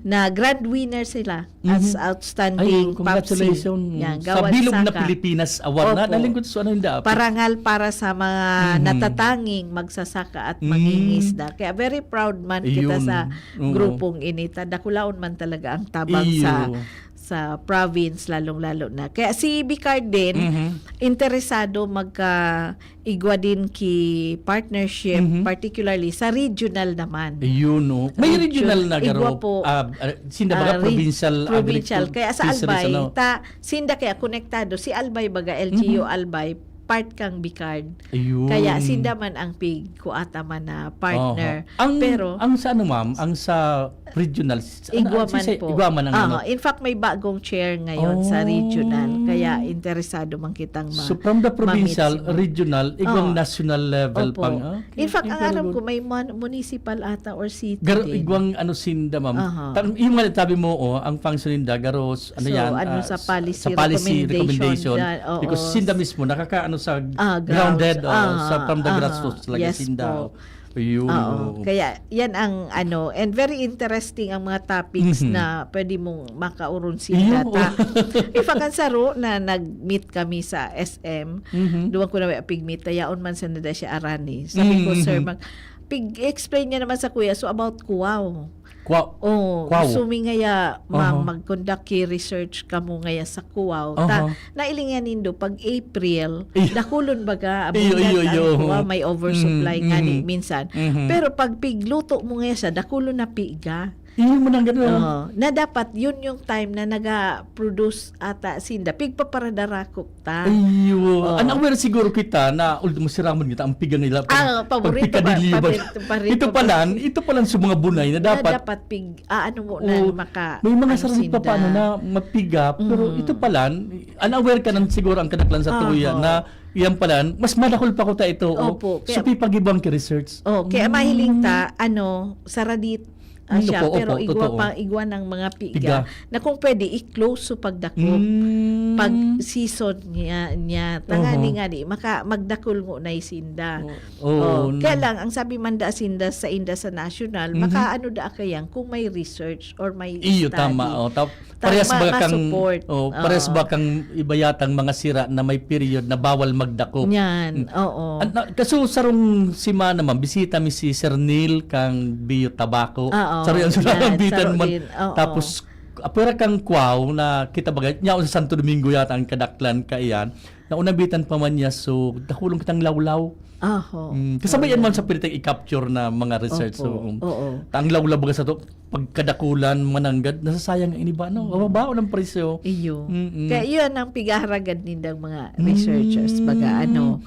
na grand winner sila as Mhm. outstanding Ayun, Popsi. congratulations. Yan, Sa Gawad Bilog na Saka. Pilipinas Award. Na, Opo. nalingkod sa ano yung dapat? Parangal para sa mga Mhm. natatanging magsasaka at Mm. mangingisda. Kaya very proud man kita Ayun. sa Oo. grupong ini. Ta, dakulaon man talaga ang tabang Iyo. sa, sa province, lalong-lalo na. Kaya si Bicard din, Mhm. interesado magka-igwa din ki partnership, Mhm. particularly sa regional naman. Ayun, no. May Region, regional na igwa garo. po. Ah, ah, sinda Ah, baga re-, provincial provincial. agriculture Kaya sa fisheries, Albay, ano? Ta, sinda kaya konektado. Si Albay baga, L G U Mhm. Albay, part kang Bicard. Ayun. Kaya sinda man ang pig, kuata man na partner. Oho. Ang, Pero, ang sa ano, ma'am, ang sa regional, s-, ano, Igwa ah, si-, man si-, po. Igwa man ang Aha, ano. In fact, may bagong chair ngayon sa Oh. regional. Kaya interesado man kitang ma- So, from the ma-meet provincial, si ma'am. regional, igwang Oh. national level Opo. pang, ah, okay, In fact, okay, ang very alam good. ko, may mon- municipal ata or city Garo, din. Igwang ano sinda, ma'am. Aha. Tan-, yung nga sabi mo, oh, ang function ninda, garo, s-, ano So, yan, ano, ah, sa s-, policy sa policy recommendation recommendation. dyan, oo. Because sinda mismo, nakakaano sa Ah, grounded, grounds. Oh, sa, Ah, from the aha. grassroots talaga Yes sinda. po. Ayun, Oo. Oo. Kaya yan ang ano, and very interesting ang mga topics Mhm. na pwede mong makauron Iyo. sinda. Ta, in fact, ang saro na nag-meet kami sa S M, Mhm. duwang ko na may pig-meet, tayaon man sa nada siya arani. Sabi ko, Mhm. "Sir, mag-, pig-explain niya naman sa kuya, so about kuwaw." Kwa-, Oh, Kwaw. Gusto mi ngaya, ma'am, Aha. mag-conduct ki research kamo ngaya sa kuwaw. Ta, Aha. nailingan nindo, pag April, Iyo. dakulon baga, Iyo, abundan iyo, ang iyo. kuwaw, may oversupply Mhm, nga ni mhm. minsan. Mhm. Pero pag pigluto mo ngaya siya, dakulon na piga. Iyo mo nang ganun. Oo. Na dapat, yun yung time na naga-produce ata sinda. Pigpaparadarakop ta. Iyo. Oo. Unaware siguro kita na, although masiramon kita, ang piga nila, Ah, paborito ba? pagpikadilyo ba? Paborito, paborito Ito ba? pala, ito pala sa mga bunay na Na dapat. dapat pig, ah, ano mo na, Oo, maka, may mga ano sarili pa sinda. paano na mapiga, pero Mhm. ito pala, unaware ka ng siguro ang kadaklan sa Aha. tuya na yan pala, mas madakol pa ko ta ito. Oh. Opo, So, kaya pipagibang ki research. Oh, kaya Mm. mahiling ta, ano, saradit, ah, Mm, siya, opo, pero opo, igwa totoo. pa, igwa ng mga piga, Piga. na kung pwede, i-close so pagdakop. Mm. Pag season niya, niya, tangani Oho. nga di, maka, magdakol ngo na sinda. Oo, Oh, na- kaya lang, ang sabi man da sinda sa inda sa national, Mhm. makaano da kayang kung may research or may Iyo, study. tama. Oh, tap-, Ta-, parehas ma-, ba kang, ma-support. Oh, parehas Oo. ba kang iba yatang mga sira na may period na bawal magdakop? Yan, Mm. oo. An-, na, kaso sarong semana man, bisita mi si Sir Neil kang Bio Tabaco. Oo, Saro yan, yan, nabitan saro man. din, oo. Tapos, apwera kang kwaw na kita bagay, niya sa Santo Domingo yata ang kadaklan kaiyan. Naunabitan pa man niya, so, dakulong kitang lawlaw. Aho. Mm, kasabay yan Oo. man sa pinitang i-capture na mga research. Opo, So, um, oo. ang lawlaw baga sa to, pagkadakulan, mananggad, nasasayang ang iniba, no? Mababa ang presyo. Iyo. Mm-mm. Kaya yun ang pigaharagad nindang mga researchers. Mm. Baga ano,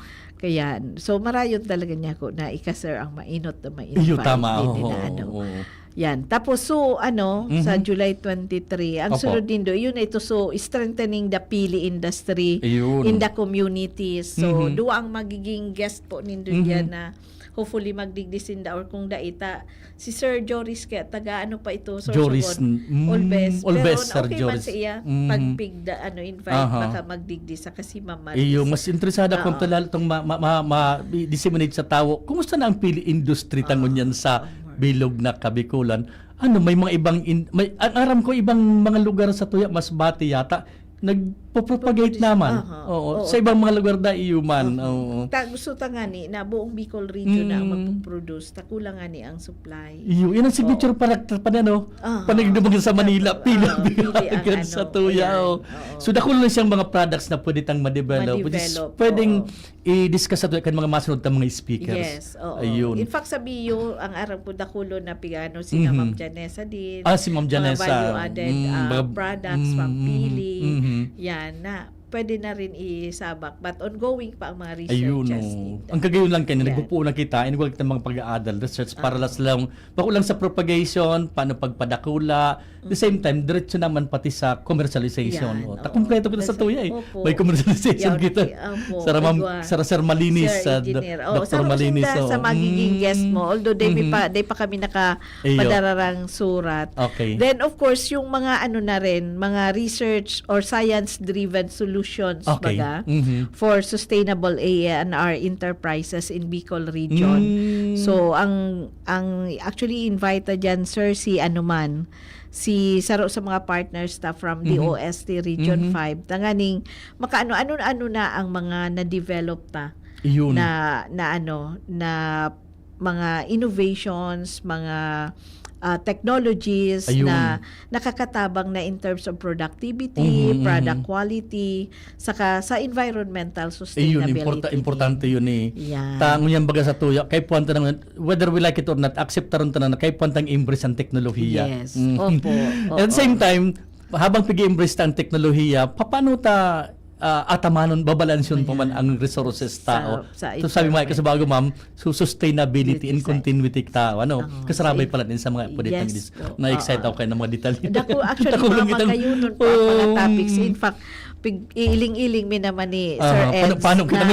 Kaya, so marayon talaga niya ko na ika-sir ang mainot na ma-invite. Iyo, tama. Hindi Oo, na ano. Oo. Yan. Tapos, so, ano, sa July twenty-three, ang sunod nindo, yun na ito, so, strengthening the pili industry in the community. So, duwa ang magiging guest po nindo diyan na hopefully magdigdi sinda or kung dai ta, si Sir Joris kaya taga ano pa ito, Sorsogon. Joris, mm, Olbes. Olbes, Pero Sir okay man Joris. Sa iya, pag pigda, ano, invite, baka magdigdi sa kasi Ma'am Maris. Iyo, mas interesado akong talal tong ma-, ma-, ma-, ma-, disseminate sa tawo. Kumusta na ang pili industry ta ngunyan sa bilog na Kabikulan? Ano, may mga ibang in-, may, ang aram ko, ibang mga lugar sa tuya, Masbate yata, nagpo-propagate naman. Aha. Oo, sa ibang mga lugar na iyo man. Aha. Oo. Ta-, gusto ta nga ni, na buong Bicol region na ang magpo-produce. Ta kulang nga ni ang supply. Iyo, yan ang signature character pa na, no? Aha. Panagdumang sa Manila, pila, pila, pila ang sa ano, tuya, ayan. Oo. So, dakul na siyang mga products na pwede tang ma-develop, which is pwedeng i-discuss sa tuya kan mga masunod tang mga speakers. Yes, oo. Ayun. In fact, sa B U, ang aram ko, dakulo na pigano, sina Ma'am Janessa din. Ah, si Ma'am Janessa. Mga value-added, ah, products, pampili. Yan na. Pwede na rin isabak. But ongoing pa ang mga researches ninda. Ang kagayon lang kayo, nagpupuo na kita, and wala kitang mga pag-aadal, research para lang, bako lang sa propagation, paano pagpadakula, the same time, diretso naman pati sa commercialization. Yan, oo. Ta kumpleto kita sa tuya eh. Opo. May commercialization kita. Sara Ma'am, sara Sir Malinis, sa Doktor Malinis, sa magiging guest mo. Although, day pa, day pa kami naka madararang surat. Okay. Then, of course, yung mga ano na rin, mga research or science-driven solutions, baga, for sustainable A and R enterprises in Bicol region. So, ang, ang actually invite ta dyan, sir, si ano man, si saro sa mga partners ta from D O S T Region five. Tanganing makaano, ano-ano na ang mga na-develop ta na, na ano, na mga innovations, mga, ah, technologies na nakakatabang na in terms of productivity, product quality, saka sa environmental sustainability. Ayun, importante yun eh. Yan. Ta ngunyan baga sa tuya, kaipuhan ta naman, whether we like it or not, accept ta rin ta na kaipuhan tang embrace ang teknolohiya. Yes. Opo. At the same time, habang pag-i-embrace ta ang teknolohiya, paano ta ah, atamanon, babalansyon pa man ang resources tao. So, sabi mo, kasi bago, ma'am, so sustainability and continuity tao, ano, kasarabay pala din sa mga pwede tang dis-, na-excite ako kayo ng mga detalye. Dako, actually, mga magkayunon pa ang mga topics. In fact, pig-, iiling-iling mi naman ni Sir Eds na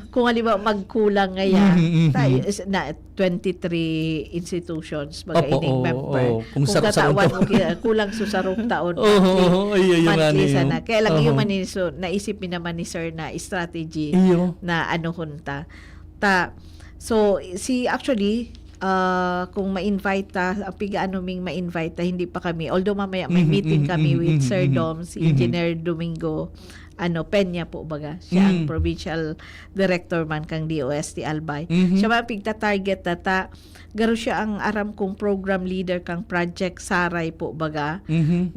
kung halimbawa magkulang ngayon, tayo, na twenty-three institutions, baga ining member. Kung tatawan mo, kulang sa sarong taon, monthly sana. Kaya lang, iyo man ni, so, naisip mi naman ni sir na strategy na ano hunta. Ta, so, si, actually, ah, kung ma-invite ta, ang piga-ano ming ma-invite ta, hindi pa kami. Although mamaya may meeting kami with Sir Dom, si Engineer Domingo, ano, Peña po baga. Siya ang provincial director man kang D O S T Albay. Siya man pigta-target na ta, garo siya ang aram kong program leader kang Project Saray po baga,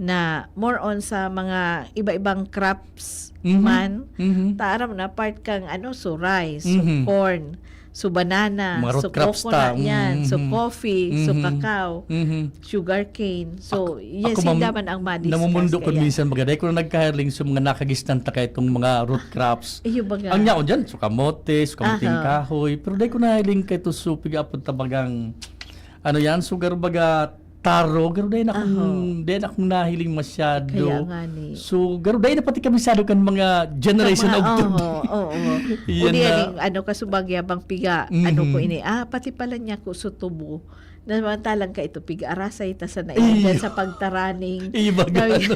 na more on sa mga iba-ibang crops man. Ta aram na part kang ano, so rice, so corn, so banana, so coconut, yan, so coffee, so cacao, sugarcane. So, yes, ako, ma'am, sinda man ang ma-discuss namumundo ko kaya. Minsan baga, dahil ko na nagkahiling sa mga nakagisnan ta kaya itong mga root crops. Iyo baga. Ang yaon dyan, so kamote, so kamuting kahoy. Pero dahil ko nahiling kay ito, so piga-apod ta bagang, ano yan, sugar baga taro, pero dahil akong, dahil akong nahiling masyado. Kaya nga ni. So, pero dahil na pati kami masyado kan mga generation of today. Oo, oo. Yan na. Yan, ano, kasubag yabang piga, ano ko ini, ah, pati pala niya ko so tubo. Namantalang ka ito, pig-arasay ta sa naiyan sa pagtaraning. Iyo baga, ano?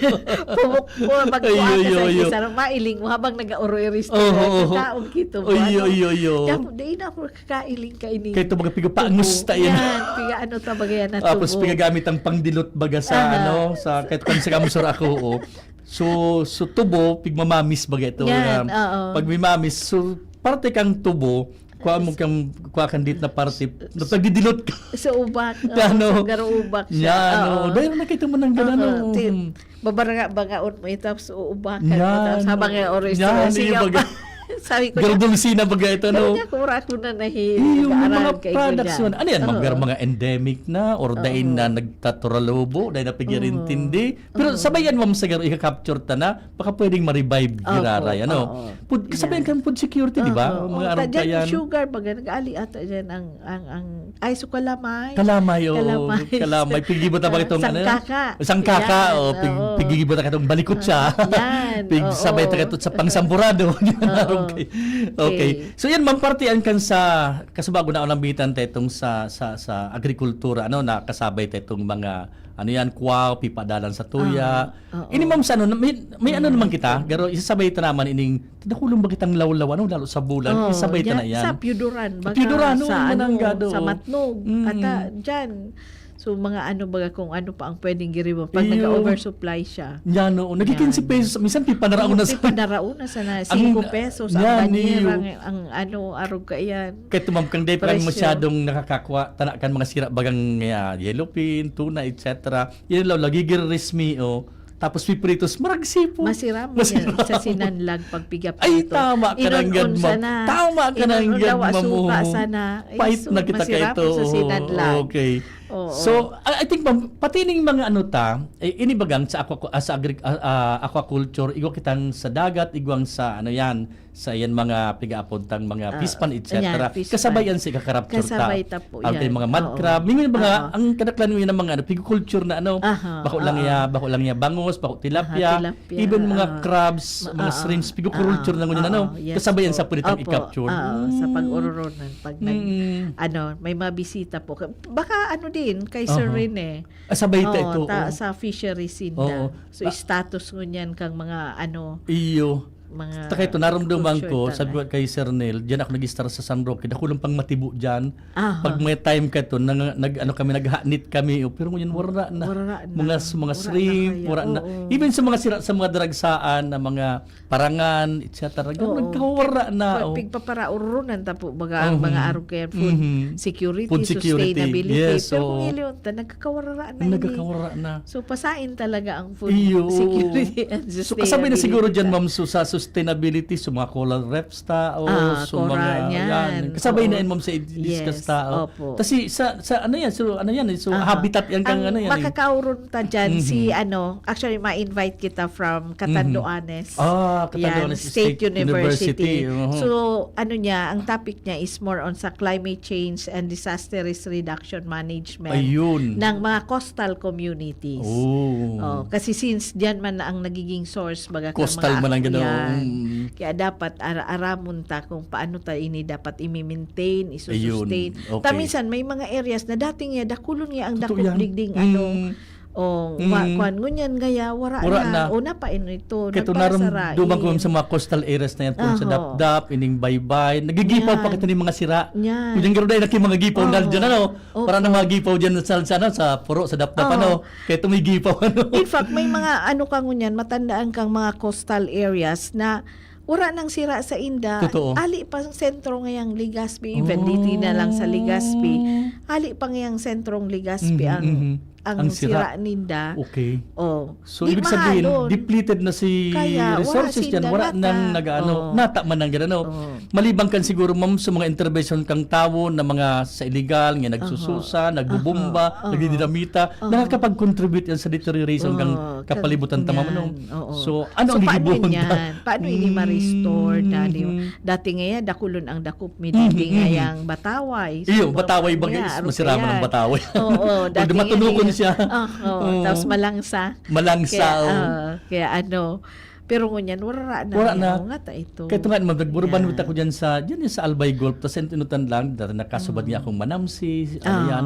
Pumuk-, pumuk-, magkuha ka sa isa, mailing mo habang nag-auro-iris ka, taong kito mo, iyo, ano? Iyo, iyo. Kaya mo, dahil na ako kakailing ka ini. Kaya ito mga piga-pangus ta yan. Yan, piga-ano ta baga yan na tubo. Tapos pigagamit ang pangdilot baga sa, ano, sa, kahit kung sa kamusura ako, oh. So, so tubo, pigmamamis baga ito. Yan, oo. Pag may mamis, so, parte kang tubo, kuha mo kang, kuha kang dit na parte, na pagdidilot ka. Sa ubak. Yan, oo, no? Sa garo ubak siya. Yan, oo. Dahil nakita mo nang gano'n, oo, no? Ti-, babaranga-bangaon mo ito, tapos uubakan mo, yan, tapos habang yung oras, yan, sige, yung baga. Sabi ko Pero na, dulce na baga ito, sabi no? Niya, kura ko na nahi-, Yung mga nag-aaral kay products Julian. Man. Ano yan? Oo. Mga, mga endemic na or dahil Oo. Na nagtaturalobo, dahil Oo. Napigirintindi. Pero Oo. Sabayan mo, Ma'am, sa garo, ika-capture ta na, baka pwedeng ma-revive Opo, giraray, ano? Oo. Pud-, kasabayan Yan. Kan food security, di ba? Oo, Mga oo. Arog Diyan yung kayan. Sugar, baga, nag-aali ata dyan ang, ang, ang, ay, so kalamay. Kalamay, oo. Kalamay. Kalamay. Pigibot na ba Ah, itong, ano? Sangkaka. Sangkaka, Yan, oh, pig-, oo. Pigibot na itong balikot siya. Ah, yan, Pig-, oo. Sabay na ito sa pangsamburado. Oo. Okay. Okay. Okay. So, yan, Ma'am, parte yan kan sa, kasubago na unambitan ta itong sa, sa, sa agrikultura, ano, nakasabay ta itong mga, ano yan, kwaw, pipadalan sa tuya. Ah, oo. Ini, Ma'am, sa ano, may, may ano naman kita, Oo. Pero isasabay ta naman ining, dakulong ba kitang lawlaw, ano, lalo sa bulan, Oo, isasabay ta yan, na yan. Sa Piyuduran, Sa baga, Piyuduran, no, sa ano, mananggado. Sa Matnog, Mm. Ata, dyan. So, mga ano, baga, kung ano pa ang pwedeng giribo pag Iyo. Nag-oversupply siya. Yan, oo. Nagiging Yan. Si pesos, minsan pipanaraon Oo, na sa pipanaraon na sana, Ang, singko pesos, ang yan, banyera, iyo. Ang, ang ano, arog ka yan. Kahit tumamkang day pa lang Presyo. Masyadong nakakakwa, tana kan mga sira bagang, ah, yellowfin, tuna, et cetera. Yan lang, lagi girirismi, oh. Tapos pipritos, maragsi po. Masiram Masiram. Yan sa sinanlag pagpiga Ay, prito. Tama ka Inon-on nanggad, ma'am. Sana. Tama ka Inon-on nanggad, daw ma'am, asuka oh. Sana. Ay, Pait so, na kita masiram kaito, sa oh. Sinanlag. Okay. Oo. So, I, I think, ma'am, pati ning mga ano ta, eh, inibagang sa aqua-, ah, sa agric-, ah, ah, aquaculture, igwa kitang sa dagat, igwang sa, ano yan, sa yan mga pigaapod tang mga Ah, fish pond, et cetera. Yan, fish Kasabay pond. Yan sa ikakarapture ta. Kasabay ta po Ang yan. Kay mga mud Oo. Crab. May mga, Oo. Ang kadaklan mo yun ng mga ano, pig-culture na ano, Aha, bako lang oo. Ya, bako lang ya, bangus, bako tilapia, Aha, tilapia, even mga oo. Crabs, Ma-, mga oo. Shrimps, pig-culture Oo, na ngunyan, ano, oo, yes kasabay yan po. Sa pwede tang Opo, i-capture. Oo, sa Mm. Pag-ururunan, pag nag-, Mm. Ano, may mga bisita po. Baka ano din, kay Sir Aha. Rene. Ah, sabay ta Oo, ito, ta-, oo. Sa fisheries inda. Oo. So, Ta- status ngunyan kang mga ano, Iyo. Mga Taka ito, naramdaman ko, culture sabi ko talaga. Kay Sir Neil, diyan ako nag-start sa San Roque, dakulang pang matibo diyan. Aha. Pag may time ka ito, nang, nag, ano kami, naghanit kami, oh, pero ngayon wala na. Wala na. Mga, mga Wala na shrimp, kaya. Wala na. Oo. Even sa mga sira, sa mga daragsaan na mga parangan, et cetera, ganun, Oo. Nagkawara na, Pa-, oh. Pigpaparaurunan ta po, baga, ang Mhm. Mga arog kaya food Mhm. security, Food security. Sustainability. Yes, Pero kung oo. Iliyon ta, nagkakawara na ini. Nagkakawara na. So, pasain talaga ang food Iyo. Security and sustainability So, kasabay na siguro dyan, ta. Ma'am, so, sa sustainability, sa mga coral reefs ta, o Ah, sa coral, mga, yan. Yan. Kasabay Oo. Na yan, ma'am, sa i-discuss Yes, ta, o. Opo. Kasi sa, sa, ano yan, so, ano yan, eh, so, Aha. Habitat yan kang, Ang ano yan, eh. Makakauron ta dyan, si, Mhm. Ano, actually, ma-invite kita from Catanduanes. Mhm. Ah, Catanduanes Yan, State State University. University, mhm. So, ano niya, ang topic niya is more on sa climate change and disaster risk reduction management Ayun. Ng mga coastal communities. Oh. Oh, kasi since diyan man na ang nagiging source, baga ka Coastal mga man ang gano'n. Yan. Mm. Kaya dapat ara-, aramon ta kung paano ta ini dapat i-maintain, isusustain. Ayun. Okay. Ta minsan may mga areas na dating ya, dakulon ya ang Totoo dakop yan. Digding, ano, Mm. Oh, wa-, Mm. Kwan, ngunyan gaya, wara Wara na. Na. O, napain ito, Kaya ito nagpasara, naramdaman ko eh. Sa mga coastal areas na yan, kung sa Aho. Dapdap, ining Baybay, nagigipaw pa Yan. Kita ni mga sira. Yan. Ngunyan garo dahil naki mga gipaw na Oo. Dyan, ano? Opo. Para na mga gipaw dyan sa, sa, ano, sa puro, sa Dapdap, Oo. Ano? Kaya ito may gipaw, ano? In fact, may mga, ano ka ngunyan, matandaan kang mga coastal areas na wara nang sira sa inda. Totoo. Ali pa ang sentro ngayang Legazpi, even Oh. Diti na lang sa Legazpi. Ali pa ngayang sentrong Legazpi Mhm, ang, mhm. Ang ang sira. Sira ninda. Okay. Oh. So, Di ibig sabihin, mahalon. Depleted na si Kaya, wala resources sinda dyan. Wala nata. Nang nag-ano, Oh. Nata man ang gano'n. Oh. Maliban kan siguro, ma'am, sa mga intervention kang tawo na mga sa illegal, nga Aha. Nagsususa, nagbubomba, Aha. Aha. Nagdidinamita, Aha. Nakakapag-contribute yan sa deterioration kang Oh, kapalibutan kan-, tama, yan. No? Oo. So, ano So, ang paano gigibuhon yan? Paano ini ma-restore na, di ba? Mm-hmm. Dati nga yan, dakulon ang dakop mi, dati Mhm, nga mhm. Yang bataway. Iyo, So, bataway ba, yeah, guys? Masira man ang yan. Bataway. Oo, Pwede dati nga matunukon yan. Siya. Oo, oo. Oo. Tapos malangsa. Malangsa, Kaya, oo. Ah, kaya ano, pero ngunyan, wara na. Wara na. Yan, nga ta ito. Kaya ito nga, ma'am, nagburuban Yan. Ako dyan sa, dyan sa Albay Gulf, tas inutan lang, dati nakasubad Mm. Nga akong manamsi, ano Ah. Yan,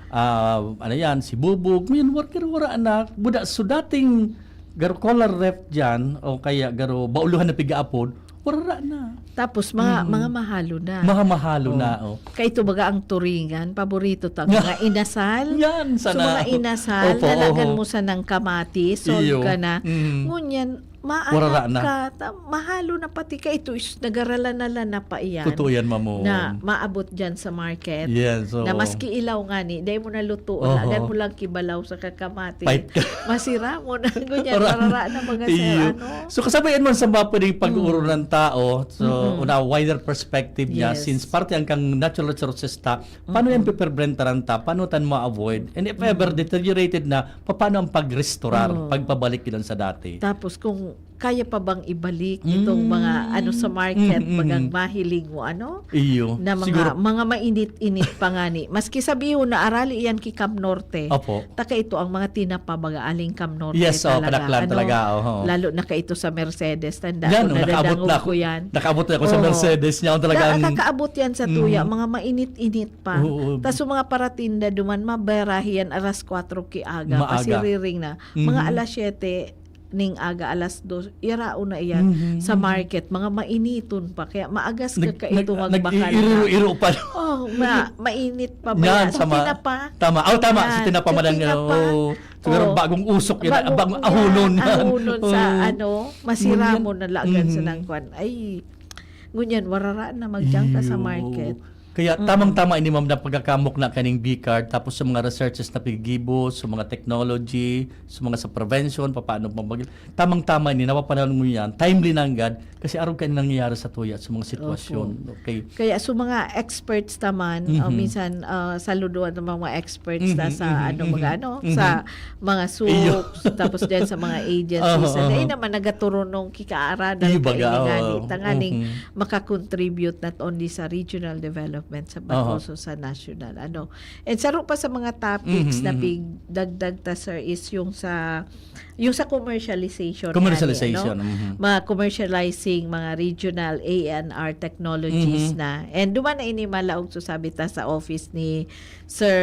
ah, ano yan, si Bubog. Ngayon, wara, wara na. Buda, so dating garo coral reef dyan, o kaya garo bauluhan na pigaapod, wara na. Tapos mga, Mm. Mga mahalo na. Mga mahalo Oh. Na, oh. Kaya ito baga ang turingan, paborito ta, mga inasal. Yan, So, sana. Mga inasal, Opo, nalagan oho. Mo sanang kamatis, solve Iyo. Ka na. Mm. Ngunyan, Maalat ka, ta-, mahalo na pati ka. Ito is nagarala-nala na pa iyan. Totoo yan, mamo. Na maabot dyan sa market. Yes, oo. Na maski ilaw nga ni, dahil mo naluto, Oho. lagan mo lang kibalaw sa kakamati. Fight ka. Masira mo na. Ngunyan, Oran. marara na mga sir, Iyo. ano. So, kasabayan mo sa mga pwedeng pag-uuro Mm. ng tao, so, Mm-mm. on a wider perspective niya, Yes. since parte ang kang natural resources ta, paano yan Mm-mm. piperbrentaran ta? Paano tan ma-avoid? And if ever Mm. deteriorated na, paano ang pag-restorar, Oo. pagpabalik ilan sa dati? Tapos kung kaya pa bang ibalik itong mga Mm. ano sa market, Mm, mm, bagang mm. mahiling mo, ano? Iyo. Na mga, Siguro mga mainit-init pa nga ni. Maski sabihon na arali yan ki Cam Norte. Opo. Taka ito ang mga tinapa baga aling Cam Norte Yes, oh, talaga, kadaklan ano? talaga, oho. Lalo na ka ito sa Mercedes. Tanda Yan, ko, oh, nakaabot nadadangog na ako. ko yan. Nakaabot na ako sa Oo. Mercedes niya, oh, talagang Nakakaabot yan sa tuya, Mm. mga mainit-init pa. Oo. Tas yung mga paratinda duman, mabarahi yan alas kwatro ki aga, Maaga. pasiriring na. Mga Mhm. alas siyete ning aga, alas dos, iraon na iyan Mhm. sa market, mga mainiton pa. Kaya maagas ka Nag-, kaito nag-, magbakal na. nag-iiro-iro pa. Oh, ma-, mainit pa ba Yan, yan? So, tama. tinapa. Tama. Oh, tama. Sa Yan. tinapa Sa man lang, tinapa. oh. Siguro Oh. bagong usok yan, Bagong, bagong yan, ahunon. ahunon sa Oo. ano, masira Ngunyan. mo na lagan sa Mhm. nangkwan. Ay, ngunyan, warara na magdiyan ka sa Iyo. market. Kaya Mm. tamang-tama ini, ma'am, na pagkakamok na kaning B-card, tapos sa mga researches na piggibo, sa mga technology, sa mga sa prevention, papaano pamag-, tamang-tama ini, napapanahon mo yan, timely na anggad, kasi arog ka nangyayari sa tuya, sa mga sitwasyon. Opo. Okay. Kaya sa mga experts naman, uh, Mhm. minsan, uh, saluduhan ng mga experts na Mhm, sa mhm, ano, mga mhm. ano, Mhm. sa mga Iyo. soups, tapos dyan sa mga agencies. Aha, Sa dahil aha. naman nagaturunong kikaaradan Iyo, baga, kaini nga oo. ni, tanganing Mhm. makakontribute not only sa regional development, sa Aha. but also sa national. Ano. And saro pa sa mga topics Mhm, na mhm. pigdagdag ta, sir, is yung sa, yung sa commercialization. Commercialization, Nga ni, ano? mhm. Mga commercializing, mga regional A and R technologies Mhm. na. And duman na ini malaog, so sabi ta sa office ni Sir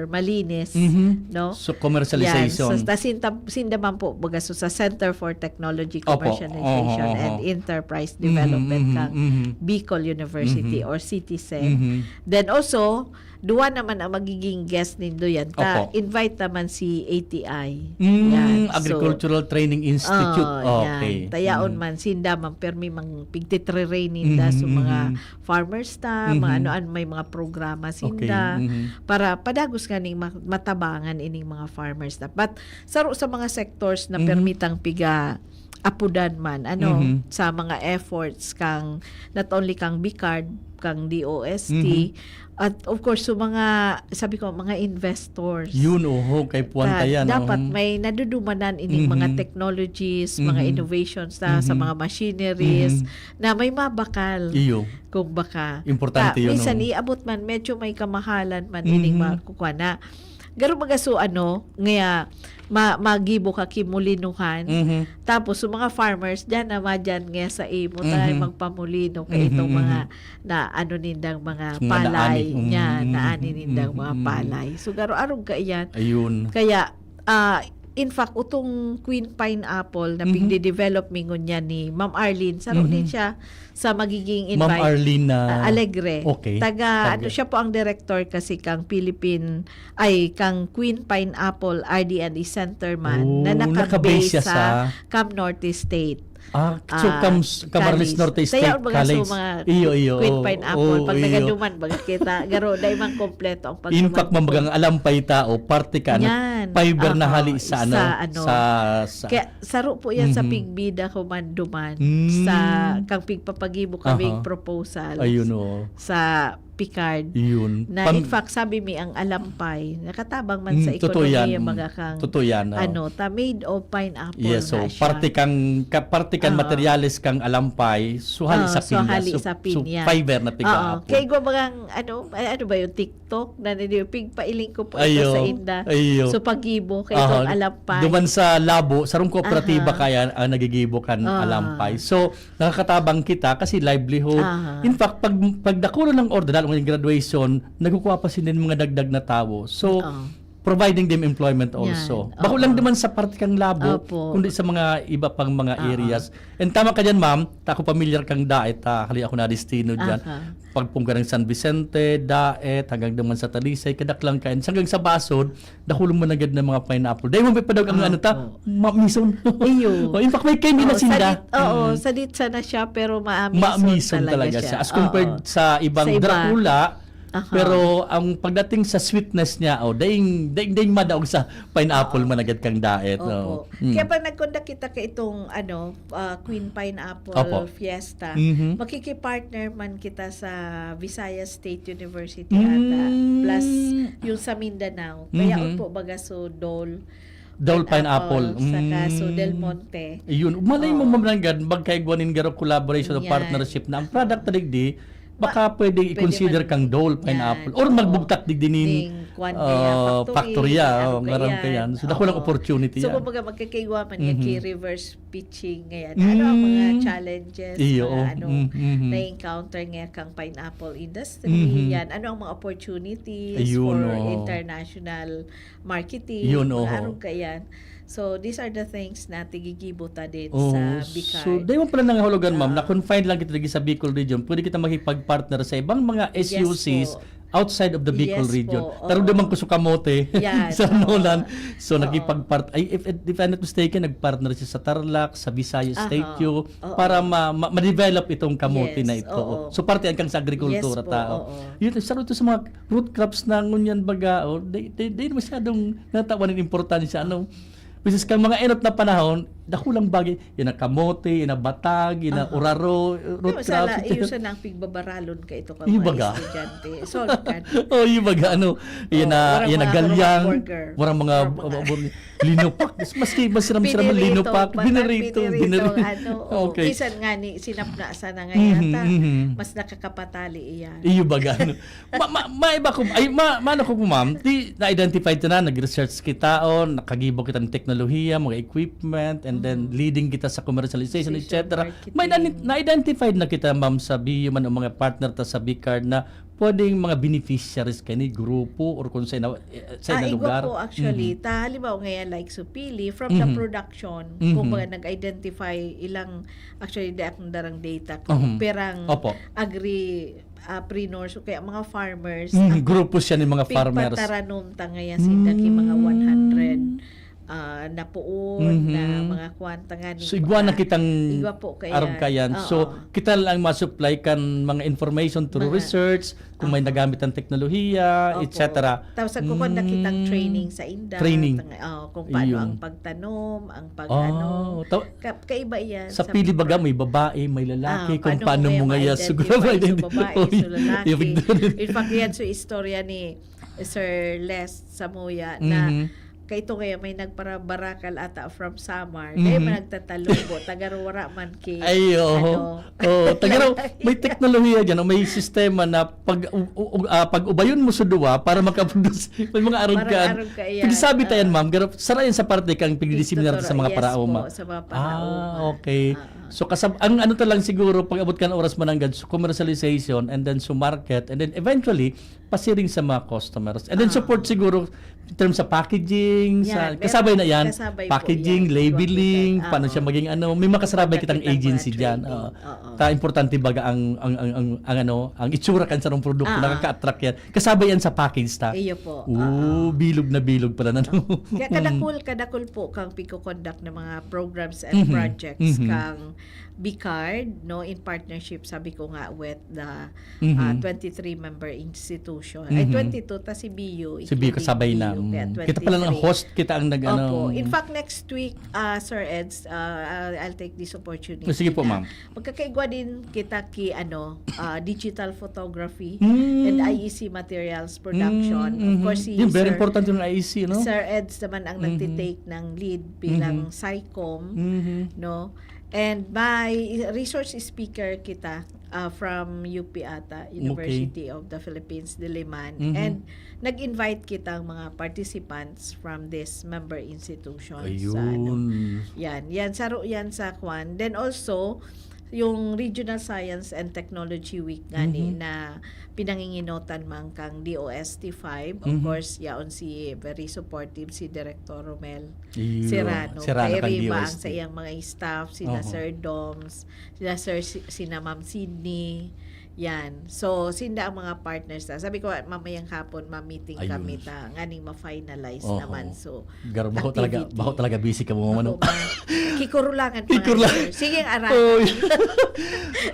Malines, Mhm. no? So, commercialization. Yan. So, ta-, sinta-, sinda man po, baga, so, sa Center for Technology Opo. Commercialization Oho, oho. and Enterprise Mhm, Development mhm, kang mhm. Bicol University Mhm. or CTC. Mhm. Then also, duwa naman ang magiging guest nindo yan. Ta, Opo. invite naman si A T I. Mm, Yan. So, Agricultural Training Institute. oh, Okay. yan. Tayaon Mhm. man, sinda man, permi mang pigtitrere ninda Mhm, sa mga mhm. farmers ta, mga Mhm. ano-ano, may mga programa Okay, sinda, mhm. para padagos nga ning ma-, matabangan ining mga farmers ta. But saro sa mga sectors na Mhm. permitang piga-apudan man, ano, Mhm. sa mga efforts kang, not only kang B-card, kang D O S T, Mhm. at of course, sa mga, sabi ko, mga investors. Yun, oho, kay puwan Ta-, ta yan, dapat mhm. may nadudumanan ining mga Mhm. technologies, mga Mhm. innovations ta, sa Mhm. mga machineries, Mhm. na may mabakal. Iyo. Kung baka. Importante Ta, yun, minsan oh. iabot man, medyo may kamahalan man ining Mhm. mga kukwana. Garo baga so ano, ngaya ma-, magibo ka ki molinuhan. Mhm. Tapos, so mga farmers, dyan na madyan ngaya sa imo, tayo Mhm. magpamolino ka Mhm, itong mga mhm. na ano nindang mga Mga palay naani. niya, Mhm, naani mhm, nindang mhm, mga mhm. palay. So, garo arog ka iyan. Ayun. Kaya, ah, in fact, utong Queen Pineapple na Mhm. pigde-develop mi ngunyan ni Ma'am Arlene, saro Mhm. din siya sa magiging Ma'am invite, Arlene na ah, Alegre. Okay. Taga, Taga ano, siya po ang director kasi kang Philippine, ay, kang Queen Pineapple R D and E Center man Oh, na naka-base naka-base siya sa sa Cam Norte State. Ah, so Ah, Cam-, Camarines College. Norte Kaya State ang mga College. so mga Iyo, iyo, Queen oo, Pineapple, oo, pag iyo. nagaduman, baga kita, garo, dai man kompleto ang In fact, pagduman. mambagang alampay tao, parte ka na Yan. fiber na Aha, hali sa ano, sa ano. sa, sa Kaya saro po yan sa Mhm. pigbida ko man duman, Mm. sa kang pigpapagibo kaming Aha. proposals Ayun, oo. sa Picard. Yun. Na Pam- in fact, sabi mi ang alampay, nakatabang man sa Mm, totoo ekonomiya, yan. mga kang, Totoo yan, oo. ano, ta made of pineapple Yes, so, na siya. parte kang, ka-, parte kang Oo. materyales kang alampay, so hali Oo, sa so pinya, hali so, sa so pinya. fiber na Oo, piga-apo. Kaya gwa bagang, ano, ay, ano ba yung TikTok? Na nini-, pigpailing ko po ito Ayo, sa inda. ayo. So, pagibo kay Aha. itong alampay. Duman sa Labo, sarong kooperatiba Aha. kaya ang nagigibo kan Ah. alampay. So, nakakatabang kita kasi livelihood. Aha. In fact, pag, pag dakulo ng order, lalo ngayong graduation, nagkukuha pa sila ng mga dagdag na tawo. So, Oo. providing them employment also. Bako lang naman sa parte kang Labo, kundi sa mga iba pang mga areas. And tama ka dyan, ma'am, ta ako pamilyar kang Daet, ta hali ako na destino dyan. Pagpungga ng San Vicente, Daet, hanggang naman sa Talisay, kadaklang kain. Hanggang sa Basod, dakulong managad na mga pineapple. Dahil mo pa daw ang ano ta, mamison. Iyo. Oh, in fact, may candy na sinda. Oo, sadit sana siya, pero maamison talaga siya. As compared sa ibang Dracula, pero ang pagdating sa sweetness niya, oh, daing, daing, daing madaog sa pineapple managad kang Daet. Opo. Kaya pag nagkondak kita ka itong, ano, ah, Queen Pineapple Fiesta, makikipartner man kita sa Visayas State University ata. Plus, yung sa Mindanao. Kaya po baga so Dole Dole Pineapple, saka so Del Monte. Yun. Malay mo, Ma'am Nanggad, magkaigwa nin garo collaboration o partnership na ang product na digdi, baka pwede i-consider kang Dole Pineapple. Or magbugtak digdi nin factory, ah, ngaran ka yan. So, dako lang opportunity yan. So, kumbaga, magkakaigwa man yan kay reverse pitching ngayon. Ano ang mga challenges, mga ano, na-encounter ngayon kang pineapple industry? Yan. Ano ang mga opportunities for international marketing, mga arog kaiyan. So, these are the things na tigigibo ta din sa Bicard. So, dahil mo pala nangahulugan, ma'am, na confined lang kita lagi sa Bicol region, pwede kita makipag-partner sa ibang mga S U Cs outside of the Bicol region. Pero di man ko sa kamote, sa Nolan. So, nakipag-part-, ay, if, if I'm not mistaken, nag-partner siya sa Tarlac, sa Visayas State U, para ma-, ma-, ma-develop itong kamote na ito. So, parte yan kang sa agrikultura tao. Yun, isa ito sa mga root crops na ngunyan baga, oh, di, di, di masyadong natawan ng importansya, ano. Which is, kang mga enot na panahon, dakulang bagay, yan ang kamote, yan ang batag, yan ang uraro, root crops. Iyo sana ang pigbabaralon ka ito kang mga estudyante. Solve ka. Oh, yung baga, ano, yan na, yan na galyang, warang mga, linupak. Maski, mas siram-siram, linupak, binirito, binirito, ano, okay. Bisan nga ni, sinapna sana nga yata, mas nakakapatali iyan. Iyo baga, ano. Ma-, ma-, maiba ko, ay, ma-, maano ko po, ma'am, di na-identify ta na, nag-research kita, o, nakagibo kita ng teknolohiya, mga equipment, and then leading kita sa commercialization, et cetera. May na-, na-identified na kita, ma'am, sa B U man o mga partner ta sa Bicard na pwedeng mga beneficiaries kani grupo or kung sa ina-, eh, sa ina lugar. Ah, igwa po, actually. Ta, halimbawa ngayon, like, supili, from the production, kumbaga, nag-identify ilang, actually, di akong darang data, perang agri ah, preneurs o kaya mga farmers, grupo siya ni mga farmers. Pigpataranom ta ngayon sinda ki mga one hundred, ah, na poon, na mga kwanta nga ni. So, igwa na kitang arog kayan. So, kita lang ma-supply kan mga information through research, kung may nagamit ang teknolohiya, et cetera. Tapos, nagkukuha na kitang training sa inda. Training. Kung paano ang pagtanom, ang pag-ano. Ka-, kaiba iyan. Sa pili baga, may babae, may lalaki, kung paano mo ngaya siguro ma-identify. So, babae, so lalaki. In fact, yan so istorya ni Sir Les Samuya na kaito ngaya may nagparabarakal ata from Samar. Dahil man nagtatalumbo, tagarwara man ki, ay, oo. Ano, oo, tagaraw, may teknolohiya dyan, o may sistema na pag, u-, u-, u-, ah, pag ubayon mo sa duwa para makaproduce, may mga arog ka. Pagsabi tayan, ma'am, pero sarayan sa parte kang pagdidisiminarta sa mga paraoma. Sa mga paraoma. Ah, okay. So, kasab-, ang ano ta lang siguro, pag abot ka ng oras mananggad, so, commercialization, and then so market, and then eventually, pasiring sa mga customers. And then support siguro in terms sa packaging, sa, kasabay na yan. Kasabay po yan. Packaging, labeling, paano siya maging ano, may makasarabay kitang agency dyan. Oo. Ta importante baga ang, ang, ang, ang, ang ano, ang itsura kan sarong produkto, nakaka-attract yan. Kasabay yan sa package ta. Iyo po. Oo, bilog na bilog pala na, no? Kaya kadakul, kadakul po kang pagko-conduct ng mga programs and projects kang Bicard, no, in partnership, sabi ko nga, with the, ah, twenty-three member institution. Ay, twenty-two ta si B U, si B U kasabay na. Kaya twenty-three. Kita pala ng host, kita ang nag-ano. Opo. In fact, next week, ah, Sir Eds, ah, I'll, I'll take this opportunity. Sige po, ma'am. Magkakaigwa din kita ki, ano, ah, digital photography and I E C materials production. Of course, si Sir, very important yung I E C, no? Sir Eds naman ang nagtitake ng lead bilang SciComm, no? And may resource speaker kita, ah, from U P ata, University of the Philippines, Diliman. And nag-invite kitang mga participants from this member institutions sa ano. Yan, yan, saro yan sa kwan. Then also, yung Regional Science and Technology Week ngani Mhm. na pinanginginotan man kang D O S T five. Of Mhm. course, yaon si very supportive si Director Romel Iyo, Serrano. Serrano Kay kang Riva ang D O S T. sa iyang mga staff, sila Oho. Sir Doms, sila Sir si, sina Ma'am Sydney. Yan. So, sinda ang mga partners na. Sabi ko, mamayang hapon, ma-meeting Ayun. kami ta, nganing ma-finalize Oho. naman. So, Garo, baho talaga, activity. baho talaga busy ka mo, ano? Ako, ma-, kikurulangan pa nga, Kikurulangan. Sir. Sige, ara. Oy.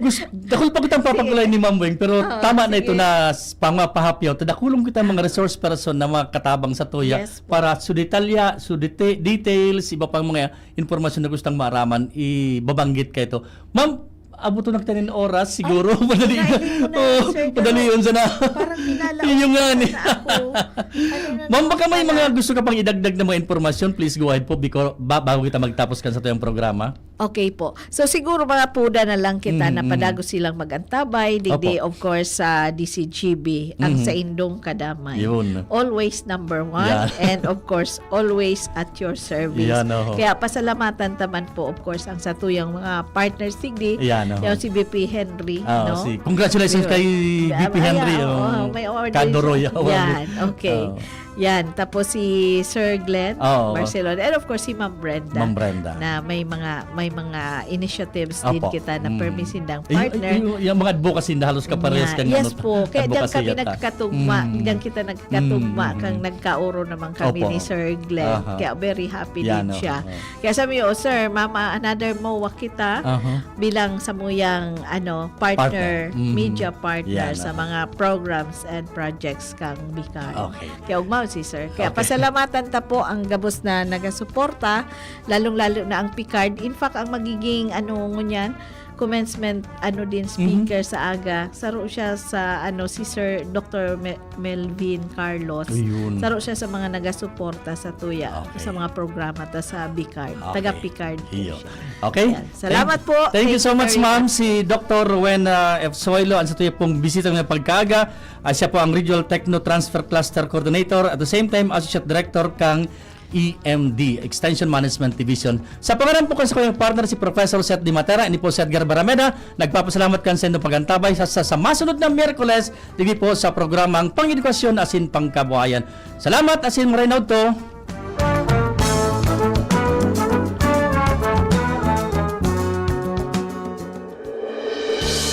Gusto, dakul pa kitang papagulay ni Ma'am Weng, pero Oo, tama na ito sige. na s-, pangapahapyaw. Dakulon kita mga resource person na mga katabang sa tuya Yes po. para su detalya, su dete-, details, iba pang mga impormasyon na gustang maaraman, ibabanggit ka ito. Ma'am, abuton na kita nin oras, siguro. Ay, Madali na. kinain mo na, Oo, Sir, madali pero yun sana. Parang kinalaot Yun nga, na ni. ako. Ano na Ma'am, naman baka may pala? mga gusto ka pang idagdag na mga impormasyon, please go ahead po, biko-, ba-, bago kita magtapos kan sa tuyang programa. Okay po. So siguro mga puda na lang kita na Mm, mm. padagos silang mag-antabay, digdi, Opo. Of course, sa D C G B, ang Mhm. saindong kadamay. Yun. Always number one, Yeah. and of course, always at your service. Yan, oho. Kaya pasalamatan ta man po, of course, ang satuyang mga partners digdi, Yan, oho. yung si V P Henry, Ah, no? si, congratulations Yun. kay Ah, V P Henry, ayan, oh. oo, may order Candoroy, siya. oh. Yan, okay. Oh. Yan, tapos si Sir Glenn Oo. Barcelona, and of course si Ma'am Brenda, Ma'am Brenda. Na may mga may mga initiatives din Opo. kita na Mm. permi sindang Yung- partner. yung, yung mga advocacy na halos kaparehas Nga, kang yes ano, po. Kaya diyan advocacy kami yata. nagkatugma, Mm. diyan kita nagkatugma Mm, mm, kang mm. nagkaoro naman kami Opo. ni Sir Glenn. Aha. Kaya very happy Yan, din siya. oo. Kaya sabi, "Oh, sir, mama, another MOA kita Aha. bilang samuyang ano, partner, Partner. Mhm. media partner Yan, sa oo. mga programs and projects kang BICAR." Okay. Kaya ugmaon si sir. Kaya Okay. pasalamatan ta po ang gabos na nagasuporta, lalong-lalo na ang BICAR. In fact, ang magiging ano ngunyan, commencement ano din, Mhm. speaker sa aga, saro siya sa ano, si Sir Doctor Me- Melvin Carlos. Ayun. Saro siya sa mga nagasuporta sa tuya, Okay. sa mga programa ta sa BICAR. Okay. Taga BICAR po Iyo. siya. Okay. Yan. Salamat Thank, po. Thank you Thank so you much, very ma'am. much. Si Doctor Rowena F. Soylo, ang sa tuya pong bisita ngayong pagkaaga. Ah, siya po ang Regional Techno Transfer Cluster Coordinator. At the same time, Associate Director kang E M D, Extension Management Division. Sa pangaran po kan sakuyang partner, si Professor Seth Di Matera, ini po si Edgar Barameda, nagpapasalamat kan sa inyong pag-antabay sa, sa, sa masunod na Miyerkules, digdi po sa programang Pang-edukasyon asin Pangkabuhayan. Salamat asin maray na udto.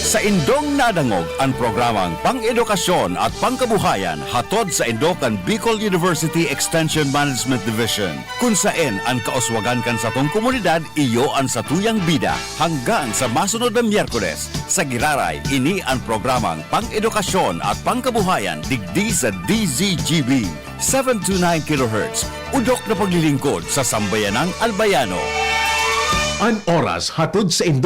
Saindong nadangog an programang Pang-edukasyon at Pangkabuhayan, hatod saindo kan Bicol University Extension Management Division, kun saen an kauswagan kan satong komunidad iyo an satuyang bida. Hanggang sa masunod na Miyerkules, sa Giraray, ini an programang Pang-edukasyon at Pangkabuhayan digdi sa D Z G B, seven two nine kilohertz, udok na paglilingkod sa sambayanang Albayano. An oras hatod saindo